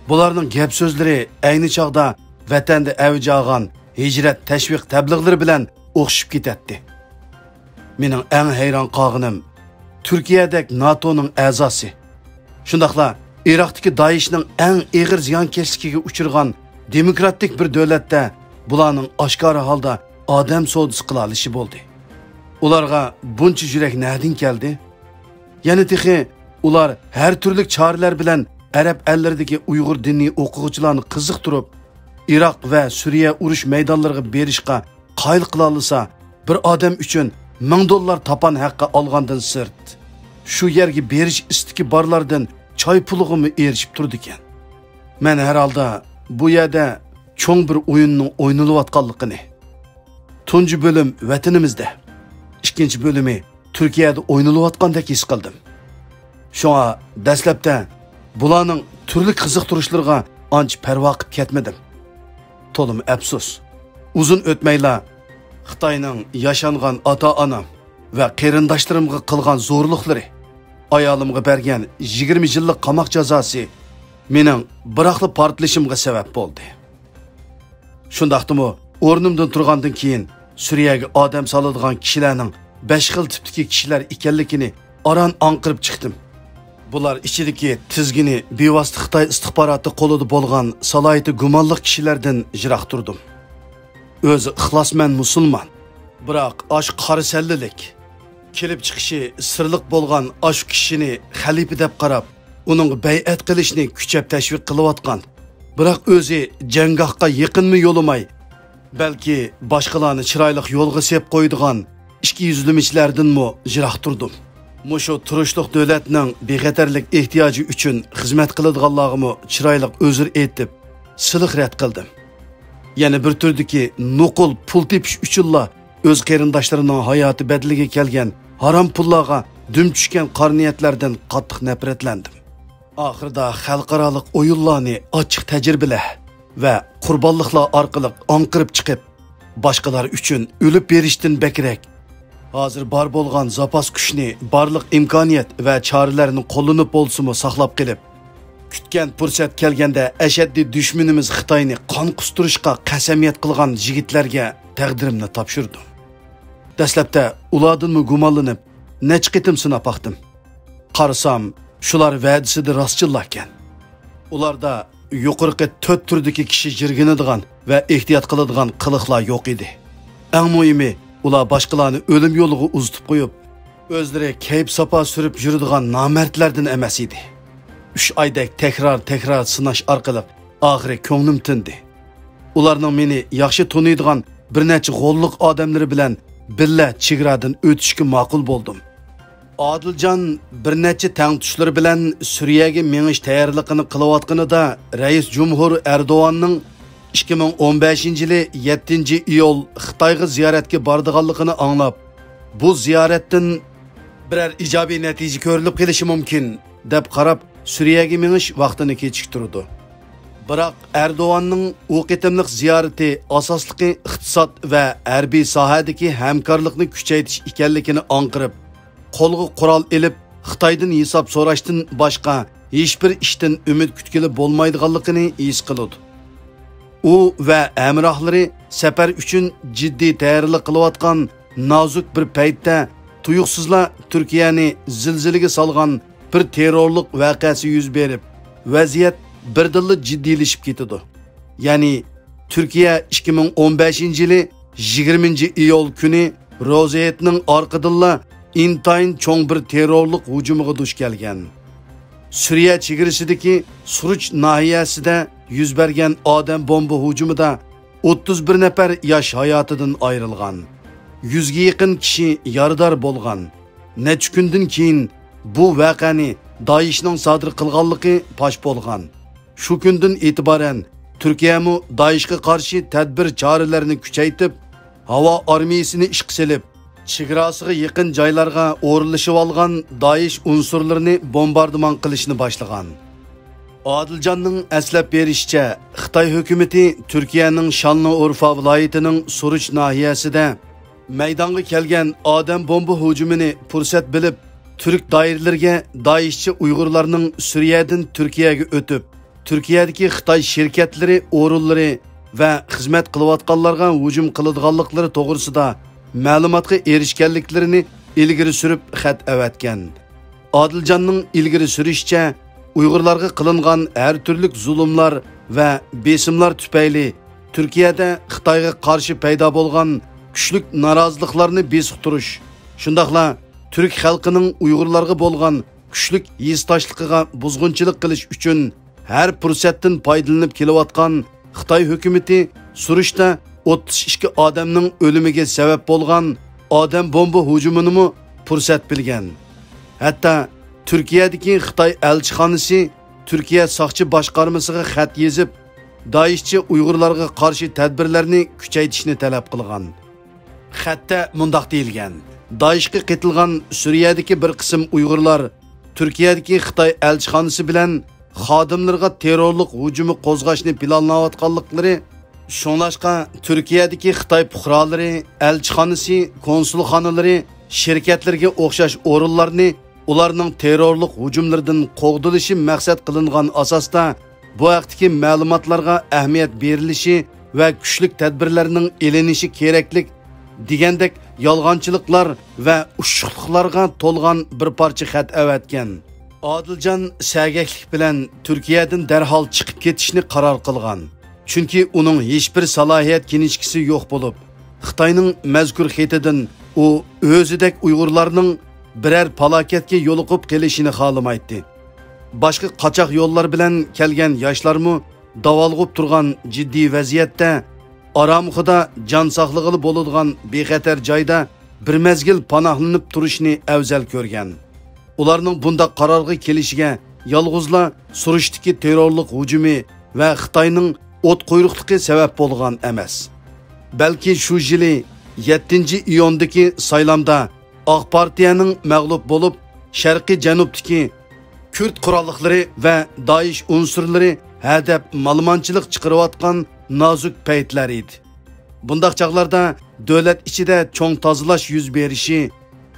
بۇلارنىڭ گەپ-سۆزلىرى ئەينى چاغدا ۋەتەندە ئەۋج ئالغان ھىجرەت تەشۋىق تەبلىغلىرى بىلەن ئوخشىشىپ كېتەتتى. مېنىڭ ئەڭ ھەيران قالغىنىم، تۈركىيەدەك ناتونىڭ ئەزاسى، شۇنداقلا ئىراقتىكى دائىشنىڭ ئەڭ ئېغىر زىيانكەشلىكىگە ئۇچرىغان دېموكراتىك بىر دۆلەتتە بۇلارنىڭ ئاشكارا ھالدا ئادەم سودىسى قىلالىشى بولدى. ئۇلارغا بۇنچە يۈرەك نەدىن كەلدى؟ يەنە تېخى ئۇلار ھەر تۈرلۈك چارىلەر بىلەن ئەرەب ئەللىرىدىكى ئۇيغۇر دىنىي ئوقۇغۇچىلارنى قىزىقتۇرۇپ، ئىراق ۋە سۈرىيە ئۇرۇش مەيدانلىرىغا بېرىشقا قايىل قىلالىسا، بىر ئادەم ئۈچۈن مىڭ دوللار تاپان ھەققى ئالغاندىن سىرت، شۇ يەرگە بېرىش ئىستىكى بارلاردىن چاي پۇلىغىمۇ ئېرىشىپ تۇرىدىكەن. مەن ھەر ھالدا بۇ يەردە چوڭ بىر ئويۇننىڭ ئوينىلىۋاتقانلىقىنى، تۇنجى بۆلۈم ۋەتىنىمىزدە، ئىككىنچى بۆلۈمى تۈركىيەدە ئوينىلىۋاتقاندەك ھېس قىلدىم. شۇڭا دەسلەپتە بۇلارنىڭ تۈرلۈك قىزىقتۇرۇشلىرىغا ئانچە پەرۋا قىپ كەتمىدىم. تولىمۇ ئەپسۇس، ئۇزۇن ئۆتمەيلا خىتاينىڭ ياشانغان ئاتا-ئانام ۋە قېرىنداشلىرىمغا قىلغان زورلۇقلىرى، ئايالىمغا بەرگەن يىگىرمە يىللىق قاماق جازاسى مېنىڭ بىراقلا پارتلىشىمغا سەۋەب بولدى. شۇنداقتىمۇ ئورنۇمدىن تۇرغاندىن كېيىن سۈرىيەگە ئادەم سالىدىغان كىشىلەرنىڭ بەش خىل تىپتىكى كىشىلەر ئىكەنلىكىنى ئاران ئاڭقىرىپ چىقتىم. بۇلار ئىچىدىكى تىزگىنى بىۋاسىتە خىتاي ئىستىخباراتى قولىدا بولغان سالاھىيىتى گۇمانلىق كىشىلەردىن يىراق تۇردۇم. ئۆزى ئىخلاسمەن مۇسۇلمان، بىراق ئاشۇ قارا سەللىلىك، كېلىپ چىقىشى سىرلىق بولغان ئاشۇ كىشىنى خەلىپە دەپ قاراپ، ئۇنىڭغا بەيئەت قىلىشنى كۈچەپ تەشۋىق قىلىۋاتقان، بىراق ئۆزى جەڭگاھقا يېقىنمۇ يولىماي، بەلكى باشقىلارنى چىرايلىق يولغا سېپ قويىدىغان ئىككى يۈزلىمىچىلەردىنمۇ يىراق تۇردۇم. مۇشۇ تۇرۇشلۇق دۆلەتنىڭ بىخەتەرلىك ئېھتىياجى ئۈچۈن خىزمەت قىلىدىغانلارغىمۇ چىرايلىق ئۆزۈر ئېيتىپ، سىلىق رەت قىلدىم. يەنە بىر تۈردىكى نوقۇل پۇل تېپىش ئۈچۈنلا ئۆز قېرىنداشلىرىنىڭ ھاياتى بەدىلىگە كەلگەن ھارام پۇللارغا دۈم چۈشكەن قارا نىيەتلەردىن قاتتىق نەپرەتلەندىم. ئاخىرىدا خەلقئارالىق ئويۇنلارنى ئاچچىق تەجرىبىلەر ۋە قۇربانلىقلار ئارقىلىق ئاڭقىرىپ چىقىپ، باشقىلار ئۈچۈن ئۆلۈپ بېرىشتىن بەكرەك، ھازىر بار بولغان زاپاس كۈچنى، بارلىق ئىمكانىيەت ۋە چارىلەرنى قوللىنىپ بولسىمۇ ساقلاپ قېلىپ، كۈتكەن پۇرسەت كەلگەندە ئەشەددىي دۈشمىنىمىز خىتاينى قان قۇستۇرۇشقا قەسەميەت قىلغان يىگىتلەرگە تەقدىرىمنى تاپشۇردۇم. دەسلەپتە ئۇلاردىنمۇ گۇمانلىنىپ، نەچچە قېتىم سىناپ باقتىم. قارىسام، شۇلار ۋەدىسىدە راستچىللاكەن. ئۇلاردا يۇقىرىقى تۆت تۈردىكى كىشى يىرگىنىدىغان ۋە ئېھتىيات قىلىدىغان قىلىقلار يوق ئىدى. ئەڭ مۇھىمى، ئۇلار باشقىلارنى ئۆلۈم يولىغا ئۇزىتىپ قويۇپ، ئۆزلىرى كەيپ-ساپا سۈرۈپ يۈرىدىغان نامەردلەردىن ئەمەس ئىدى. ئۈچ ئايدەك تەكرار-تەكرار سىناش ئارقىلىق ئاخىرى كۆڭلۈم تىندى. ئۇلارنىڭ مېنى ياخشى تونۇيدىغان بىر نەچچە غوللۇق ئادەملىرى بىلەن بىللە چېگرادىن ئۆتۈشكە ماقۇل بولدۇم. ئادىلجان بىر نەچچە تەڭتۇشلىرى بىلەن سۈرىيەگە مېڭىش تەييارلىقىنى قىلىۋاتقىنىدا، رەئىس جۇمھۇر ئەردوغاننىڭ ئىككى مىڭ ئون بەشىنچى يىلى يەتتىنچى ئىيۇل خىتايغا زىيارەتكە بارىدىغانلىقىنى ئاڭلاپ، بۇ زىيارەتتىن بىرەر ئىجابىي نەتىجە كۆرۈلۈپ قېلىشى مۇمكىن، دەپ قاراپ، سۈرىيەگە مېڭىش ۋاقتىنى كېچىكتۈرىدۇ. بىراق ئەردوغاننىڭ ئۇ قېتىملىق زىيارىتى ئاساسلىقى ئىقتىساد ۋە ھەربىي ساھەدىكى ھەمكارلىقنى كۈچەيتىش ئىكەنلىكىنى ئاڭقىرىپ، قولغا قورال ئېلىپ، خىتايدىن ھېساب سوراشتىن باشقا ھېچبىر ئىشتىن ئۈمىد كۈتكىلى بولمايدىغانلىقىنى ھېس قىلىدۇ. ئۇ ۋە ھەمراھلىرى سەپەر ئۈچۈن جىددىي تەييارلىق قىلىۋاتقان نازۇك بىر پەيتتە، تۇيۇقسىزلا تۈركىيەنى زىلزىلىگە سالغان بىر تېررورلۇق ۋەقەسى يۈز بېرىپ، ۋەزىيەت بىردىنلا جىددىيلىشىپ كېتىدۇ. يەنى، تۈركىيە ئىككى مىڭ ئون بەشىنچى يىلى يىگىرمىنچى ئىيۇل كۈنى روزىيەتنىڭ ئارقىدىنلا ئىنتايىن چوڭ بىر تېررورلۇق ھۇجۇمىغا دۇچ كەلگەن. سۈرىيە چېگرىسىدىكى سۇرۇچ ناھىيەسىدە يۈز بەرگەن ئادەم بومبا ھۇجۇمىدا ئوتتۇز بىر نەپەر ياش ھاياتىدىن ئايرىلغان. يۈزگە يېقىن كىشى يارىدار بولغان. نەچچە كۈندىن كېيىن بۇ ۋەقەنى دائىشنىڭ سادىر قىلغانلىقى پاش بولغان. شۇ كۈندىن ئېتىبارەن تۈركىيەمۇ دائىشقا قارشى تەدبىر چارىلەرنى كۈچەيتىپ، ھاۋا ئارمىيىسىنى ئىشقا سېلىپ، چېگراسىغا يېقىن جايلارغا ئورۇنلىشىۋالغان دائىش ئۇنسۇرلىرىنى بومباردىمان قىلىشنى باشلىغان. ئادىلجاننىڭ ئەسلەپ بېرىشىچە، خىتاي ھۆكۈمىتى تۈركىيەنىڭ شانلىئورفا ۋىلايىتىنىڭ سۇرۇچ ناھىيەسىدە مەيدانغا كەلگەن ئادەم بومبا ھۇجۇمىنى پۇرسەت بىلىپ، تۈرك دائىرىلىرىگە دائىشچى ئۇيغۇرلارنىڭ سۈرىيەدىن تۈركىيەگە ئۆتۈپ، تۈركىيەدىكى خىتاي شىركەتلىرى ئورۇنلىرى ۋە خىزمەت قىلىۋاتقانلارغا ھۇجۇم قىلىدىغانلىقلىرى توغرىسىدا مەلۇماتقا ئېرىشكەنلىكلىرىنى ئىلگىرى سۈرۈپ خەت ئەۋەتكەن. ئادىلجاننىڭ ئىلگىرى سۈرۈشىچە، ئۇيغۇرلارغا قىلىنغان ھەر تۈرلۈك زۇلۇملار ۋە بېسىملار تۈپەيلى تۈركىيەدە خىتايغا قارشى پەيدا بولغان كۈچلۈك نارازىلىقلارنى بېسىقتۇرۇش، شۇنداقلا تۈرك خەلقىنىڭ ئۇيغۇرلارغا بولغان كۈچلۈك ھېسداشلىقىغا بۇزغۇنچىلىق قىلىش ئۈچۈن ھەر پۇرسەتتىن پايدىلىنىپ كېلىۋاتقان خىتاي ھۆكۈمىتى سۇرۇشتا ئوتتۇز ئىككى ئادەمنىڭ ئۆلۈمىگە سەۋەب بولغان ئادەم بومبا ھۇجۇمىنىمۇ پۇرسەت بىلگەن. ھەتتا تۈركىيەدىكى خىتاي ئەلچىخانىسى تۈركىيە ساقچى باشقارمىسىغا خەت يېزىپ، دائىشچى ئۇيغۇرلارغا قارشى تەدبىرلەرنى كۈچەيتىشنى تەلەپ قىلغان. خەتتە مۇنداق دېيىلگەن: دائىشقا قېتىلغان سۈرىيەدىكى بىر قىسىم ئۇيغۇرلار تۈركىيەدىكى خىتاي ئەلچىخانىسى بىلەن خادىملىرىغا تېررورلۇق ھۇجۇمى قوزغاشنى پىلانلاۋاتقانلىقلىرى، شۇڭلاشقا تۈركىيەدىكى خىتاي پۇقرالىرى، ئەلچىخانىسى، كونسۇلخانىلىرى، شىركەتلىرىگە ئوخشاش ئورۇنلارنى ئۇلارنىڭ تېررورلۇق ھۇجۇملىرىدىن قوغدىلىشى مەقسەت قىلىنغان ئاساستا بۇ ھەقتىكى مەلۇماتلارغا ئەھمىيەت بېرىلىشى ۋە كۈچلۈك تەدبىرلەرنىڭ ئېلىنىشى كېرەكلىك دېگەندەك يالغانچىلىقلار ۋە ئۇششۇقلۇقلارغا تولغان بىر پارچە خەت ئەۋەتكەن. ئادىلجان سەگەكلىك بىلەن تۈركىيەدىن دەرھال چىقىپ كېتىشنى قارار قىلغان. چۈنكى ئۇنىڭ ھېچبىر سالاھىيەت كىنىشكىسى يوق بولۇپ، خىتاينىڭ مەزكۇر خېتىدىن ئۇ ئۆزىدەك ئۇيغۇرلارنىڭ بىرەر پالاكەتكە يولۇقۇپ قېلىشىنى خالىمايتتى. باشقا قاچاق يوللار بىلەن كەلگەن ياشلارمۇ داۋالغۇپ تۇرغان جىددىي ۋەزىيەتتە، ئارامخۇدا جان ساقلىغىلى بولىدىغان بىخەتەر جايدا بىر مەزگىل پاناھلىنىپ تۇرۇشنى ئەۋزەل كۆرگەن. ئۇلارنىڭ بۇنداق قارارغا كېلىشىگە يالغۇزلا سۇرۇشتىكى تېررورلۇق ھۇجۇمى ۋە خىتاينىڭ ئوت قۇيرۇقلۇقى سەۋەب بولغان ئەمەس. بەلكى شۇ يىلى يەتتىنچى ئىيۇندىكى سايلامدا ئاق پارتىيەنىڭ مەغلۇپ بولۇپ، شەرقىي جەنۇبتىكى كۈرد قوراللىقلىرى ۋە دائىش ئۇنسۇرلىرى ھەدەپ مالىمانچىلىق چىقىرىۋاتقان نازۇك پەيتلەر ئىدى. بۇنداق چاغلاردا دۆلەت ئىچىدە چوڭ تازىلاش يۈز بېرىشى،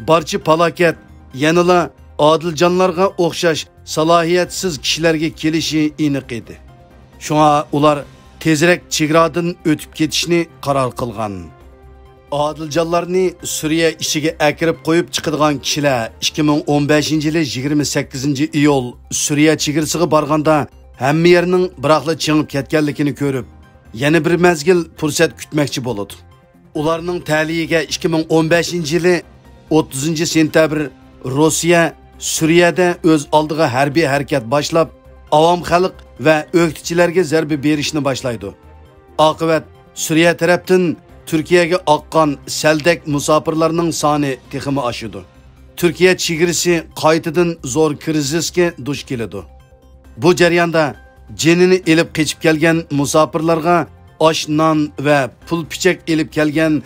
بارچە پالاكەت يەنىلا ئادىلجانلارغا ئوخشاش سالاھىيەتسىز كىشىلەرگە كېلىشى ئېنىق ئىدى. شۇڭا ئۇلار تېزرەك چېگرادىن ئۆتۈپ كېتىشنى قارار قىلغان. ئادىلجانلارنى سۈرىيە ئىچىگە ئەكىرىپ قويۇپ چىقىدىغان كىشىلەر ئىككى مىڭ ئون بەشىنچى يىلى يىگىرمە سەككىزىنچى ئىيۇل سۈرىيە چېگرىسىغا بارغاندا، ھەممە يەرنىڭ بىراقلا چىڭىپ كەتكەنلىكىنى كۆرۈپ، يەنە بىر مەزگىل پۇرسەت كۈتمەكچى بولىدۇ. ئۇلارنىڭ تەلىيىگە ئىككى مىڭ ئون بەشىنچى يىلى ئوتتۇزىنچى سېنتەبىر روسىيە سۈرىيەدە ئۆز ئالدىغا ھەربىي ھەرىكەت باشلاپ، ئاۋام خەلق ۋە ئۆكتىچىلەرگە زەربە بېرىشنى باشلايدۇ. ئاقىۋەت سۈرىيە تەرەپتىن تۈركىيەگە ئاققان سەلدەك مۇساپىرلارنىڭ سانى تېخىمۇ ئاشىدۇ. تۈركىيە چېگرىسى قايتىدىن زور كىرىزىسكە دۇچ كېلىدۇ. بۇ جەرياندا جېنىنى ئېلىپ قېچىپ كەلگەن مۇساپىرلارغا ئاش-نان ۋە پۇل-پىچەك ئېلىپ كەلگەن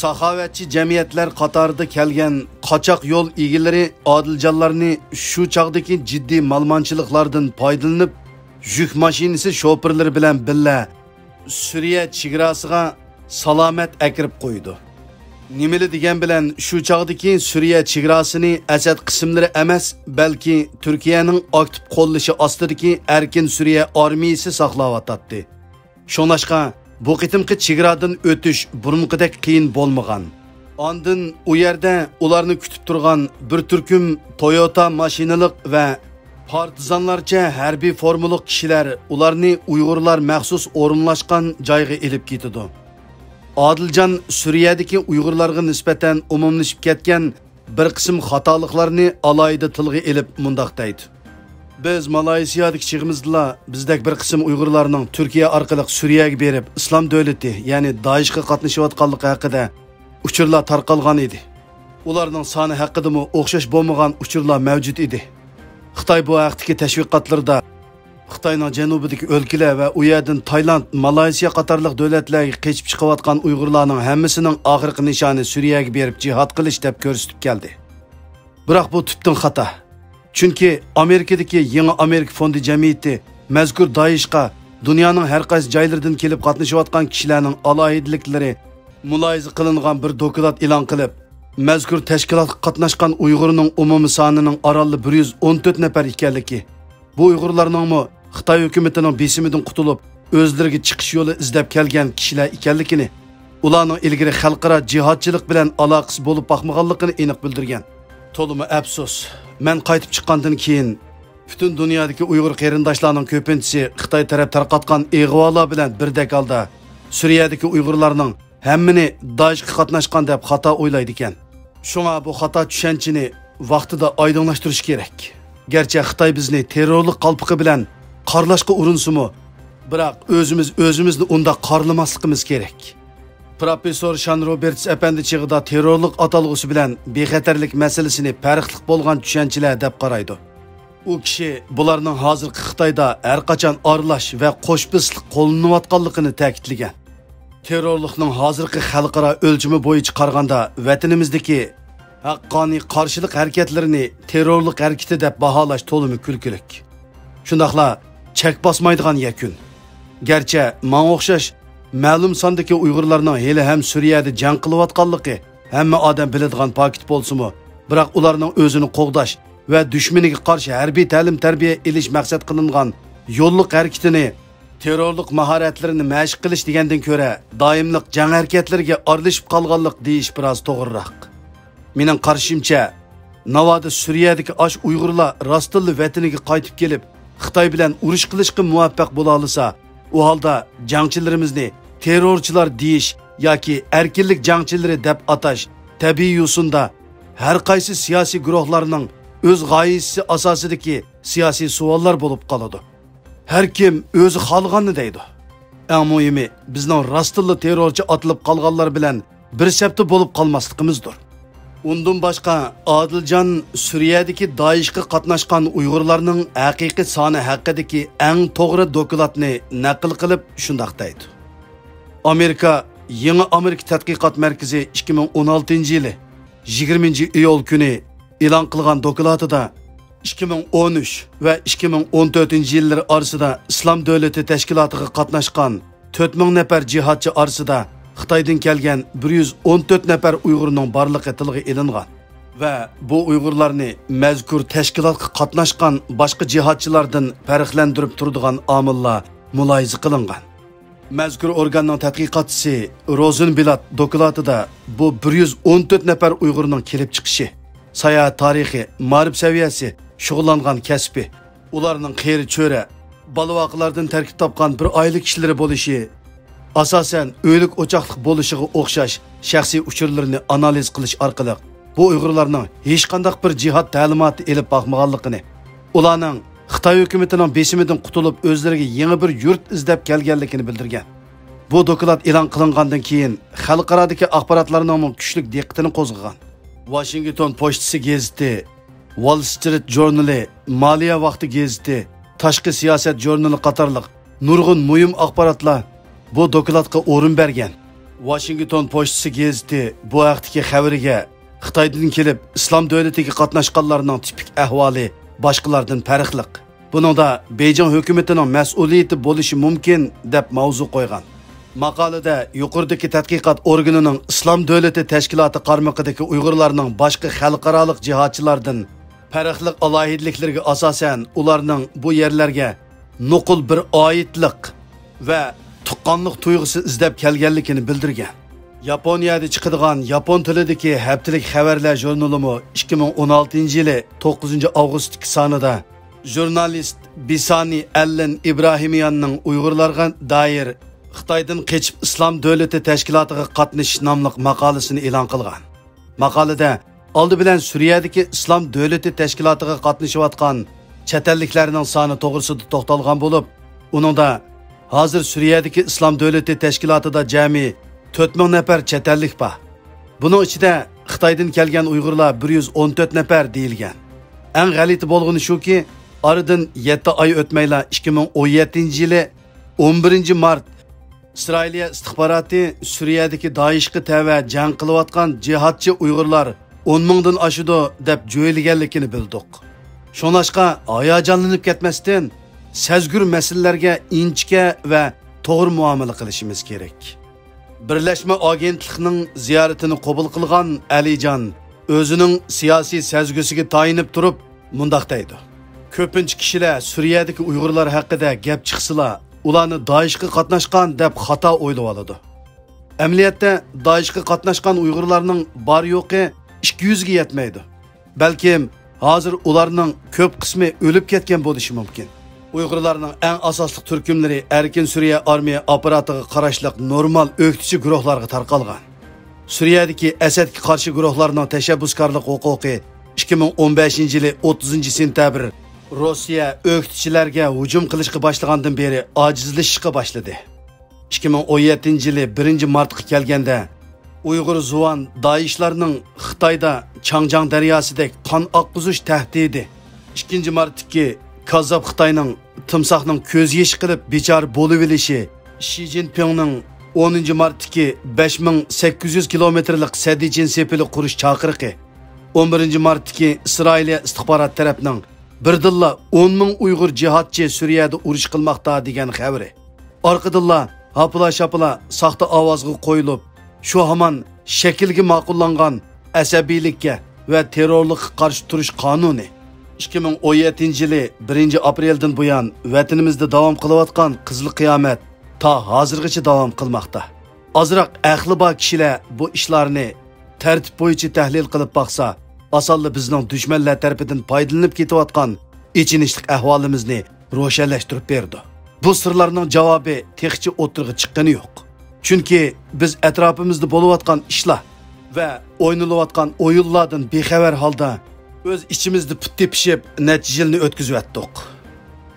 ساخاۋەتچى جەمئىيەتلەر قاتارىدا كەلگەن قاچاق يول ئىگىلىرى ئادىلجانلارنى شۇ چاغدىكى جىددىي مالىمانچىلىقلاردىن پايدىلىنىپ، يۈك ماشىنىسى شوپۇرلىرى بىلەن بىللە سۈرىيە چېگراسىغا سالامەت ئەكىرىپ قويىدۇ. نېمىلا دېگەن بىلەن، شۇ چاغدىكى سۈرىيە چېگراسىنى ئەسەد قىسىملىرى ئەمەس، بەلكى تۈركىيەنىڭ ئاكتىپ قوللىشى ئاستىدىكى ئەركىن سۈرىيە ئارمىيىسى ساقلاۋاتاتتى. شۇڭلاشقا، بۇ قېتىمقى چېگرادىن ئۆتۈش بۇرۇنقىدەك قىيىن بولمىغان. ئاندىن ئۇ يەردە ئۇلارنى كۈتۈپ تۇرغان بىر تۈركۈم تويوتا ماشىنىلىق ۋە پارتىزانلارچە ھەربىي فورمىلىق كىشىلەر ئۇلارنى ئۇيغۇرلار مەخسۇس ئورۇنلاشقان جايغا ئېلىپ كېتىدۇ. ئادىلجان سۈرىيەدىكى ئۇيغۇرلارغا نىسبەتەن ئومۇملىشىپ كەتكەن بىر قىسىم خاتالىقلارنى ئالاھىدە تىلغا ئېلىپ مۇنداق دەيدۇ: بىز مالايسىيادىكى چېغىمىزدىلا بىزدەك بىر قىسىم ئۇيغۇرلارنىڭ تۈركىيە ئارقىلىق سۈرىيەگە بېرىپ، ئىسلام دۆلىتى، يەنى دائىشقا قاتنىشىۋاتقانلىقى ھەققىدە ئۇچۇرلار تارقالغان ئىدى. ئۇلارنىڭ سانى ھەققىدىمۇ ئوخشاش بولمىغان ئۇچۇرلار مەۋجۇت ئىدى. خىتاي بۇ ھەقتىكى تەشۋىقاتلىرىدا خىتاينىڭ جەنۇبىدىكى ئۆلكىلەر ۋە ئۇ يەردىن تايلاند، مالايسىيا قاتارلىق دۆلەتلەرگە قېچىپ چىقىۋاتقان ئۇيغۇرلارنىڭ ھەممىسىنىڭ ئاخىرقى نىشانى سۈرىيەگە بېرىپ جىھاد قىلىش دەپ كۆرسىتىپ كەلدى. بىراق بۇ تۈپتىن خاتا. چۈنكى ئامېرىكىدىكى يېڭى ئامېرىكا فوندى جەمئىيىتى مەزكۇر دائىشقا دۇنيانىڭ ھەر قايسى جايلىرىدىن كېلىپ قاتنىشىۋاتقان كىشىلەرنىڭ ئالاھىدىلىكلىرى مۇلاھىزە قىلىنغان بىر دوكلات ئېلان قىلىپ، مەزكۇر تەشكىلاتقا قاتناشقان ئۇيغۇرنىڭ ئومۇمىي سانىنىڭ ئارانلا بىر يۈز ئون تۆت نەپەر ئىكەنلىكى، بۇ ئۇيغۇرلارنىڭمۇ خىتاي ھۆكۈمىتىنىڭ بېسىمىدىن قۇتۇلۇپ، ئۆزلىرىگە چىقىش يولى ئىزدەپ كەلگەن كىشىلەر ئىكەنلىكىنى، ئۇلارنىڭ ئىلگىرى خەلقئارا جىھادچىلىق بىلەن ئالاقىسى بولۇپ باقمىغانلىقىنى ئېنىق بىلدۈرگەن. تولىمۇ ئەپسۇس، مەن قايتىپ چىققاندىن كېيىن، پۈتۈن دۇنيادىكى ئۇيغۇر قېرىنداشلارنىڭ كۆپىنچىسى خىتاي تەرەپ تارقاتقان ئىغۋالار بىلەن بىردەك ھالدا سۈرىيەدىكى ئۇيغۇرلارنىڭ ھەممىنى دائىشقا قاتناشقان دەپ خاتا ئويلايدىكەن. شۇڭا بۇ خاتا چۈشەنچىنى ۋاقتىدا ئايدىڭلاشتۇرۇش كېرەك. گەرچە خىتاي بىزنى تېررورلۇق قالپىقى بىلەن قارىلاشقا ئۇرۇنسىمۇ، بىراق ئۆزىمىز ئۆزىمىزنى ئۇنداق قارىلىماسلىقىمىز كېرەك. پروفېسسور شان روبېرتس ئەپەندى چېغىدا تېررورلۇق ئاتالغۇسى بىلەن بىخەتەرلىك مەسىلىسىنى پەرقلىق بولغان چۈشەنچىلەر دەپ قارايدۇ. ئۇ كىشى بۇلارنىڭ ھازىرقى خىتايدا ھەرقاچان ئارىلاش ۋە قوشبېسىقلىق قوللىنىۋاتقانلىقىنى تەكىتلىگەن. تېررورلۇقنىڭ ھازىرقى خەلقئارا ئۆلچىمى بويىچە قارىغاندا، ۋەتىنىمىزدىكى ھەققانىي قارشىلىق ھەرىكەتلىرىنى تېررورلۇق ھەرىكىتى دەپ باھالاش تولىمۇ كۈلكىلىك. شۇنداقلا چەك باسمايدىغان يەكۈن. گەرچە ماڭا ئوخشاش مەلۇم ساندىكى ئۇيغۇرلارنىڭ ھېلىھەم سۈرىيەدە جەڭ قىلىۋاتقانلىقى ھەممە ئادەم بىلىدىغان پاكىت بولسىمۇ، بىراق ئۇلارنىڭ ئۆزىنى قوغداش ۋە دۈشمىنىگە قارشى ھەربىي تەلىم-تەربىيە ئېلىش مەقسەت قىلىنغان يوللۇق ھەرىكىتىنى، تېررورلۇق ماھارەتلىرىنى مەشىق قىلىش دېگەندىن كۆرە، دائىملىق جەڭ ھەرىكەتلىرىگە ئارىلىشىپ قالغانلىق دېيىش بىراز توغرىراق. مېنىڭ قارىشىمچە، ناۋادا سۈرىيەدىكى ئاش ئۇيغۇرلار راستتىنلا ۋەتىنىگە قايتىپ كېلىپ، خىتاي بىلەن ئۇرۇش قىلىشقا مۇۋەپپەق بولالىسا، ئۇ ھالدا جەڭچىلىرىمىزنى تېررورچىلار دېيىش ياكى ئەركىنلىك جەڭچىلىرى دەپ ئاتاش تەبىئىي يوسۇندا ھەر قايسى سىياسىي گۇرۇھلارنىڭ ئۆز غايىسى ئاساسىدىكى سىياسىي سوئاللار بولۇپ قالىدۇ. ھەر كىم ئۆزى خالىغاننى دەيدۇ. ئەڭ مۇھىمى، بىزنىڭ راستتىنلا تېررورچى ئاتىلىپ قالغانلار بىلەن بىر سەپتە بولۇپ قالماسلىقىمىزدۇر. ئۇندىن باشقا، ئادىلجان سۈرىيەدىكى دائىشقا قاتناشقان ئۇيغۇرلارنىڭ ھەقىقىي سانى ھەققىدىكى ئەڭ توغرا دوكلاتنى نەقىل قىلىپ شۇنداق دەيدۇ: ئامېرىكا يېڭى ئامېرىكا تەتقىقات مەركىزى ئىككى مىڭ ئون ئالتىنچى يىلى يىگىرمىنچى ئىيۇل كۈنى ئېلان قىلغان دوكلاتىدا، ئىككى مىڭ ئون ئۈچ ۋە ئىككى مىڭ ئون تۆتىنچى يىللىرى ئارىسىدا ئىسلام دۆلىتى تەشكىلاتىغا قاتناشقان تۆت مىڭ نەپەر جىھادچى ئارىسىدا خىتايدىن كەلگەن بىر يۈز ئون تۆت نەپەر ئۇيغۇرنىڭ بارلىقى تىلغا ئېلىنغان ۋە بۇ ئۇيغۇرلارنى مەزكۇر تەشكىلاتقا قاتناشقان باشقا جىھادچىلاردىن پەرقلەندۈرۈپ تۇرىدىغان ئامىللار مۇلاھىزە قىلىنغان. مەزكۇر ئورگاننىڭ تەتقىقاتچىسى روزېنبلات دوكلاتىدا بۇ بىر يۈز ئون تۆت نەپەر ئۇيغۇرنىڭ كېلىپ چىقىشى، ساياھەت تارىخى، مائارىپ سەۋىيەسى، شۇغۇللانغان كەسپى، ئۇلارنىڭ قېرى-چۆرە، بالا-ۋاقىلاردىن تەركىب تاپقان بىر ئائىلە كىشىلىرى بولۇشى، ئاساسەن ئۆيلۈك-ئوچاقلىق بولۇشىغا ئوخشاش شەخسىي ئۇچۇرلىرىنى ئانالىز قىلىش ئارقىلىق، بۇ ئۇيغۇرلارنىڭ ھېچقانداق بىر جىھاد تەلىماتى ئېلىپ باقمىغانلىقىنى، ئۇلارنىڭ خىتاي ھۆكۈمىتىنىڭ بېسىمىدىن قۇتۇلۇپ، ئۆزلىرىگە يېڭى بىر يۇرت ئىزدەپ كەلگەنلىكىنى بىلدۈرگەن. بۇ دوكلات ئېلان قىلىنغاندىن كېيىن، خەلقئارادىكى ئاخباراتلارنىڭمۇ كۈچلۈك دىققىتىنى قوزغىغان. ۋاشىنگتون پوچتىسى گېزىتى، ۋال سترىت ژۇرنىلى، مالىيە ۋاقتى گېزىتى، تاشقى سىياسەت ژۇرنىلى قاتارلىق نۇرغۇن مۇھىم ئاخباراتلار بۇ دوكلاتقا ئورۇن بەرگەن. ۋاشىنگتون پوچتىسى گېزىتى بۇ ھەقتىكى خەۋىرىگە، خىتايدىن كېلىپ ئىسلام دۆلىتىگە قاتناشقانلارنىڭ تىپىك ئەھۋالى باشقىلاردىن پەرقلىق، بۇنىڭدا بېيجىڭ ھۆكۈمىتىنىڭ مەسئۇلىيىتى بولۇشى مۇمكىن، دەپ ماۋزۇ قويغان. ماقالىدە يۇقىرىدىكى تەتقىقات ئورگىنىنىڭ ئىسلام دۆلىتى تەشكىلاتى قارمىقىدىكى ئۇيغۇرلارنىڭ باشقا خەلقئارالىق جىھادچىلاردىن پەرقلىق ئالاھىدىلىكلىرىگە ئاساسەن، ئۇلارنىڭ بۇ يەرلەرگە نوقۇل بىر ئائىتلىق ۋە تۇغقانلىق تۇيغۇسى ئىزدەپ كەلگەنلىكىنى بىلدۈرگەن. ياپونىيەدە چىقىدىغان ياپون تىلىدىكى ھەپتىلىك خەۋەرلەر ژۇرنىلىمۇ ئىككى مىڭ ئون ئالتىنچى يىلى توققۇزىنچى ئاۋغۇستتىكى سانىدا ژۇرنالىست بىسانى ئەللىن ئىبراھىمياننىڭ ئۇيغۇرلارغا دائىر خىتايدىن قېچىپ ئىسلام دۆلىتى تەشكىلاتىغا قاتنىشىش ناملىق ماقالىسىنى ئېلان قىلغان. ماقالىدە ئالدى بىلەن سۈرىيەدىكى ئىسلام دۆلىتى تەشكىلاتىغا قاتنىشىۋاتقان چەت ئەللىكلەرنىڭ سانى توغرىسىدا توختالغان بولۇپ، ئۇنىڭدا ھازىر سۈرىيەدىكى ئىسلام دۆلىتى تەشكىلاتىدا جەمئىي تۆت مىڭ نەپەر چەت ئەللىك بار. بۇنىڭ ئىچىدە خىتايدىن كەلگەن ئۇيغۇرلار بىر يۈز ئون تۆت نەپەر دېيىلگەن. ئەڭ غەلىتە بولغىنى شۇكى، ئارىدىن يەتتە ئاي ئۆتمەيلا ئىككى مىڭ ئون يەتتىنچى يىلى ئون بىرىنچى مارت ئىسرائىلىيە ئىستىخباراتى سۈرىيەدىكى دائىشقا تەۋە جەڭ قىلىۋاتقان جىھادچى ئۇيغۇرلار ئون مىڭدىن ئاشىدۇ دەپ جۆيلىگەنلىكىنى بىلدۇق. شۇڭلاشقا ھاياجانلىنىپ كەتمەستىن، سەزگۈر مەسىلىلەرگە ئىنچىكە ۋە توغرا مۇئامىلە قىلىشىمىز كېرەك. بىرلەشمە ئاگېنتلىقنىڭ زىيارىتىنى قوبۇل قىلغان ئەلىجان ئۆزىنىڭ سىياسىي سەزگۈسىگە تايىنىپ تۇرۇپ مۇنداق دەيدۇ: كۆپىنچە كىشىلەر سۈرىيەدىكى ئۇيغۇرلار ھەققىدە گەپ چىقسىلا، ئۇلارنى دائىشقا قاتناشقان دەپ خاتا ئويلىۋالىدۇ. ئەمەلىيەتتە دائىشقا قاتناشقان ئۇيغۇرلارنىڭ بار-يوقى ئىككى يۈزگە يەتمەيدۇ. بەلكىم ھازىر ئۇلارنىڭ كۆپ قىسمى ئۆلۈپ كەتكەن بولۇشى مۇمكىن. ئۇيغۇرلارنىڭ ئەڭ ئاساسلىق تۈركۈملىرى ئەركىن سۈرىيە ئارمىيە ئاپپاراتىغا قاراشلىق نورمال ئۆكتىچى گۇرۇھلارغا تارقالغان. سۈرىيەدىكى ئەسەدكە قارشى گۇرۇھلارنىڭ تەشەببۇسكارلىق ھوقۇقى ئىككى مىڭ ئون بەشىنچى يىلى ئوتتۇزىنچى سېنتەبىر روسىيە ئۆكتىچىلەرگە ھۇجۇم قىلىشقا باشلىغاندىن بېرى ئاجىزلىشىشقا باشلىدى. ئىككى مىڭ ئون يەتتىنچى يىلى بىرىنچى مارتقا كەلگەندە، ئۇيغۇر زۇۋان دائىشلارنىڭ خىتايدا چاڭجياڭ دەرياسىدەك قان ئاققۇزۇش تەھدىتى، ئىككىنچى مارتتىكى كاززاپ خىتاينىڭ تىمساھنىڭ كۆز يېشى قىلىپ بىچارە بولۇۋېلىشى، شى جىنپىڭنىڭ ئونىنچى مارتتىكى بەش مىڭ سەككىز يۈز كىلومېتىرلىق سەددىچىن سېپىلى قۇرۇش چاقىرىقى، ئون بىرىنچى مارتتىكى ئىسرائىلىيە ئىستىخبارات تەرەپنىڭ بىردىنلا ئون مىڭ ئۇيغۇر جىھادچى سۈرىيەدە ئۇرۇش قىلماقتا دېگەن خەۋىرى. ئارقىدىنلا ھاپىلا-شاپىلا ساختا ئاۋازغا قويۇلۇپ، شۇ ھامان شەكىلگە ماقۇللانغان ئەسەبىيلىككە ۋە تېررورلۇققا قارشى تۇرۇش قانۇنى. ئىككى مىڭ ئون يەتتىنچى يىلى بىرىنچى ئاپرېلدىن بۇيان ۋەتىنىمىزدە داۋام قىلىۋاتقان قىزىل قىيامەت تا ھازىرغىچە داۋام قىلماقتا. ئازراق ئەقلى بار كىشىلەر بۇ ئىشلارنى تەرتىپ بويىچە تەھلىل قىلىپ باقسا، ئاسانلا بىزنىڭ دۈشمەنلەر تەرىپىدىن پايدىلىنىپ كېتىۋاتقان ئېچىنىشلىق ئەھۋالىمىزنى روشەنلەشتۈرۈپ بېرىدۇ. بۇ سىرلارنىڭ جاۋابى تېخىچە ئوتتۇرىغا چىققىنى يوق. چۈنكى بىز ئەتراپىمىزدا بولۇۋاتقان ئىشلار ۋە ئوينىلىۋاتقان ئويۇنلاردىن بىخەۋەر ھالدا ئۆز ئىچىمىزدە پۇت تېپىشىپ نەچچە يىلنى ئۆتكۈزۈۋەتتۇق.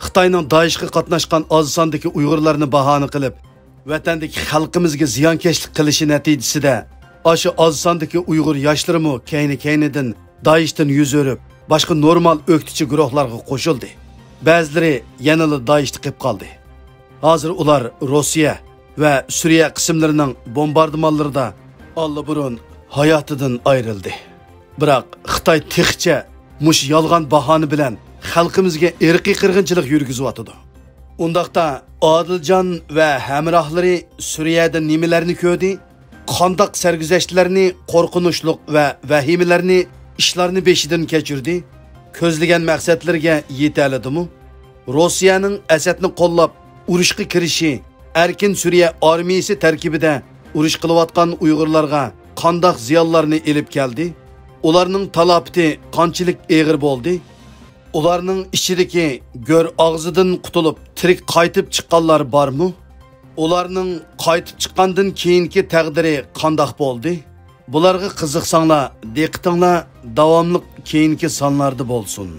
خىتاينىڭ دائىشقا قاتناشقان ئاز ساندىكى ئۇيغۇرلارنى باھانە قىلىپ، ۋەتەندىكى خەلقىمىزگە زىيانكەشلىك قىلىشى نەتىجىسىدە، ئاشۇ ئاز ساندىكى ئۇيغۇر ياشلىرىمۇ كەينى-كەينىدىن دائىشتىن يۈز ئۆرۈپ، باشقا نورمال ئۆكتىچى گۇرۇھلارغا قوشۇلدى. بەزىلىرى يەنىلا دائىشتا قېلىپ قالدى. ھازىر ئۇلار روسىيە ۋە سۈرىيە قىسىملىرىنىڭ بومباردىمانلىرىدا ئاللىبۇرۇن ھاياتىدىن ئايرىلدى. بىراق خىتاي تېخىچە مۇشۇ يالغان باھانە بىلەن خەلقىمىزگە ئىرقىي قىرغىنچىلىق يۈرگۈزۈۋاتىدۇ. ئۇنداقتا ئادىلجان ۋە ھەمراھلىرى سۈرىيەدە نېمىلەرنى كۆردى؟ قانداق سەرگۈزەشتلەرنى، قورقۇنچلۇق ۋە ۋەھىمىلەرنى، ئىشلارنى بېشىدىن كەچۈردى؟ كۆزلىگەن مەقسەتلىرىگە يېتەلىدىمۇ؟ روسىيەنىڭ ئەسەدنى قوللاپ ئۇرۇشقا كىرىشى، ئەركىن سۈرىيە ئارمىيىسى تەركىبىدە ئۇرۇش قىلىۋاتقان ئۇيغۇرلارغا قانداق زىيانلارنى ئېلىپ كەلدى؟ ئۇلارنىڭ تالاپىتى قانچىلىك ئېغىر بولدى؟ ئۇلارنىڭ ئىچىدىكى گۆر ئاغزىدىن قۇتۇلۇپ تىرىك قايتىپ چىققانلار بارمۇ؟ ئۇلارنىڭ قايتىپ چىققاندىن كېيىنكى تەقدىرى قانداق بولدى؟ بۇلارغا قىزىقساڭلار، دىققىتىڭلار داۋاملىق كېيىنكى سانلاردا بولسۇن.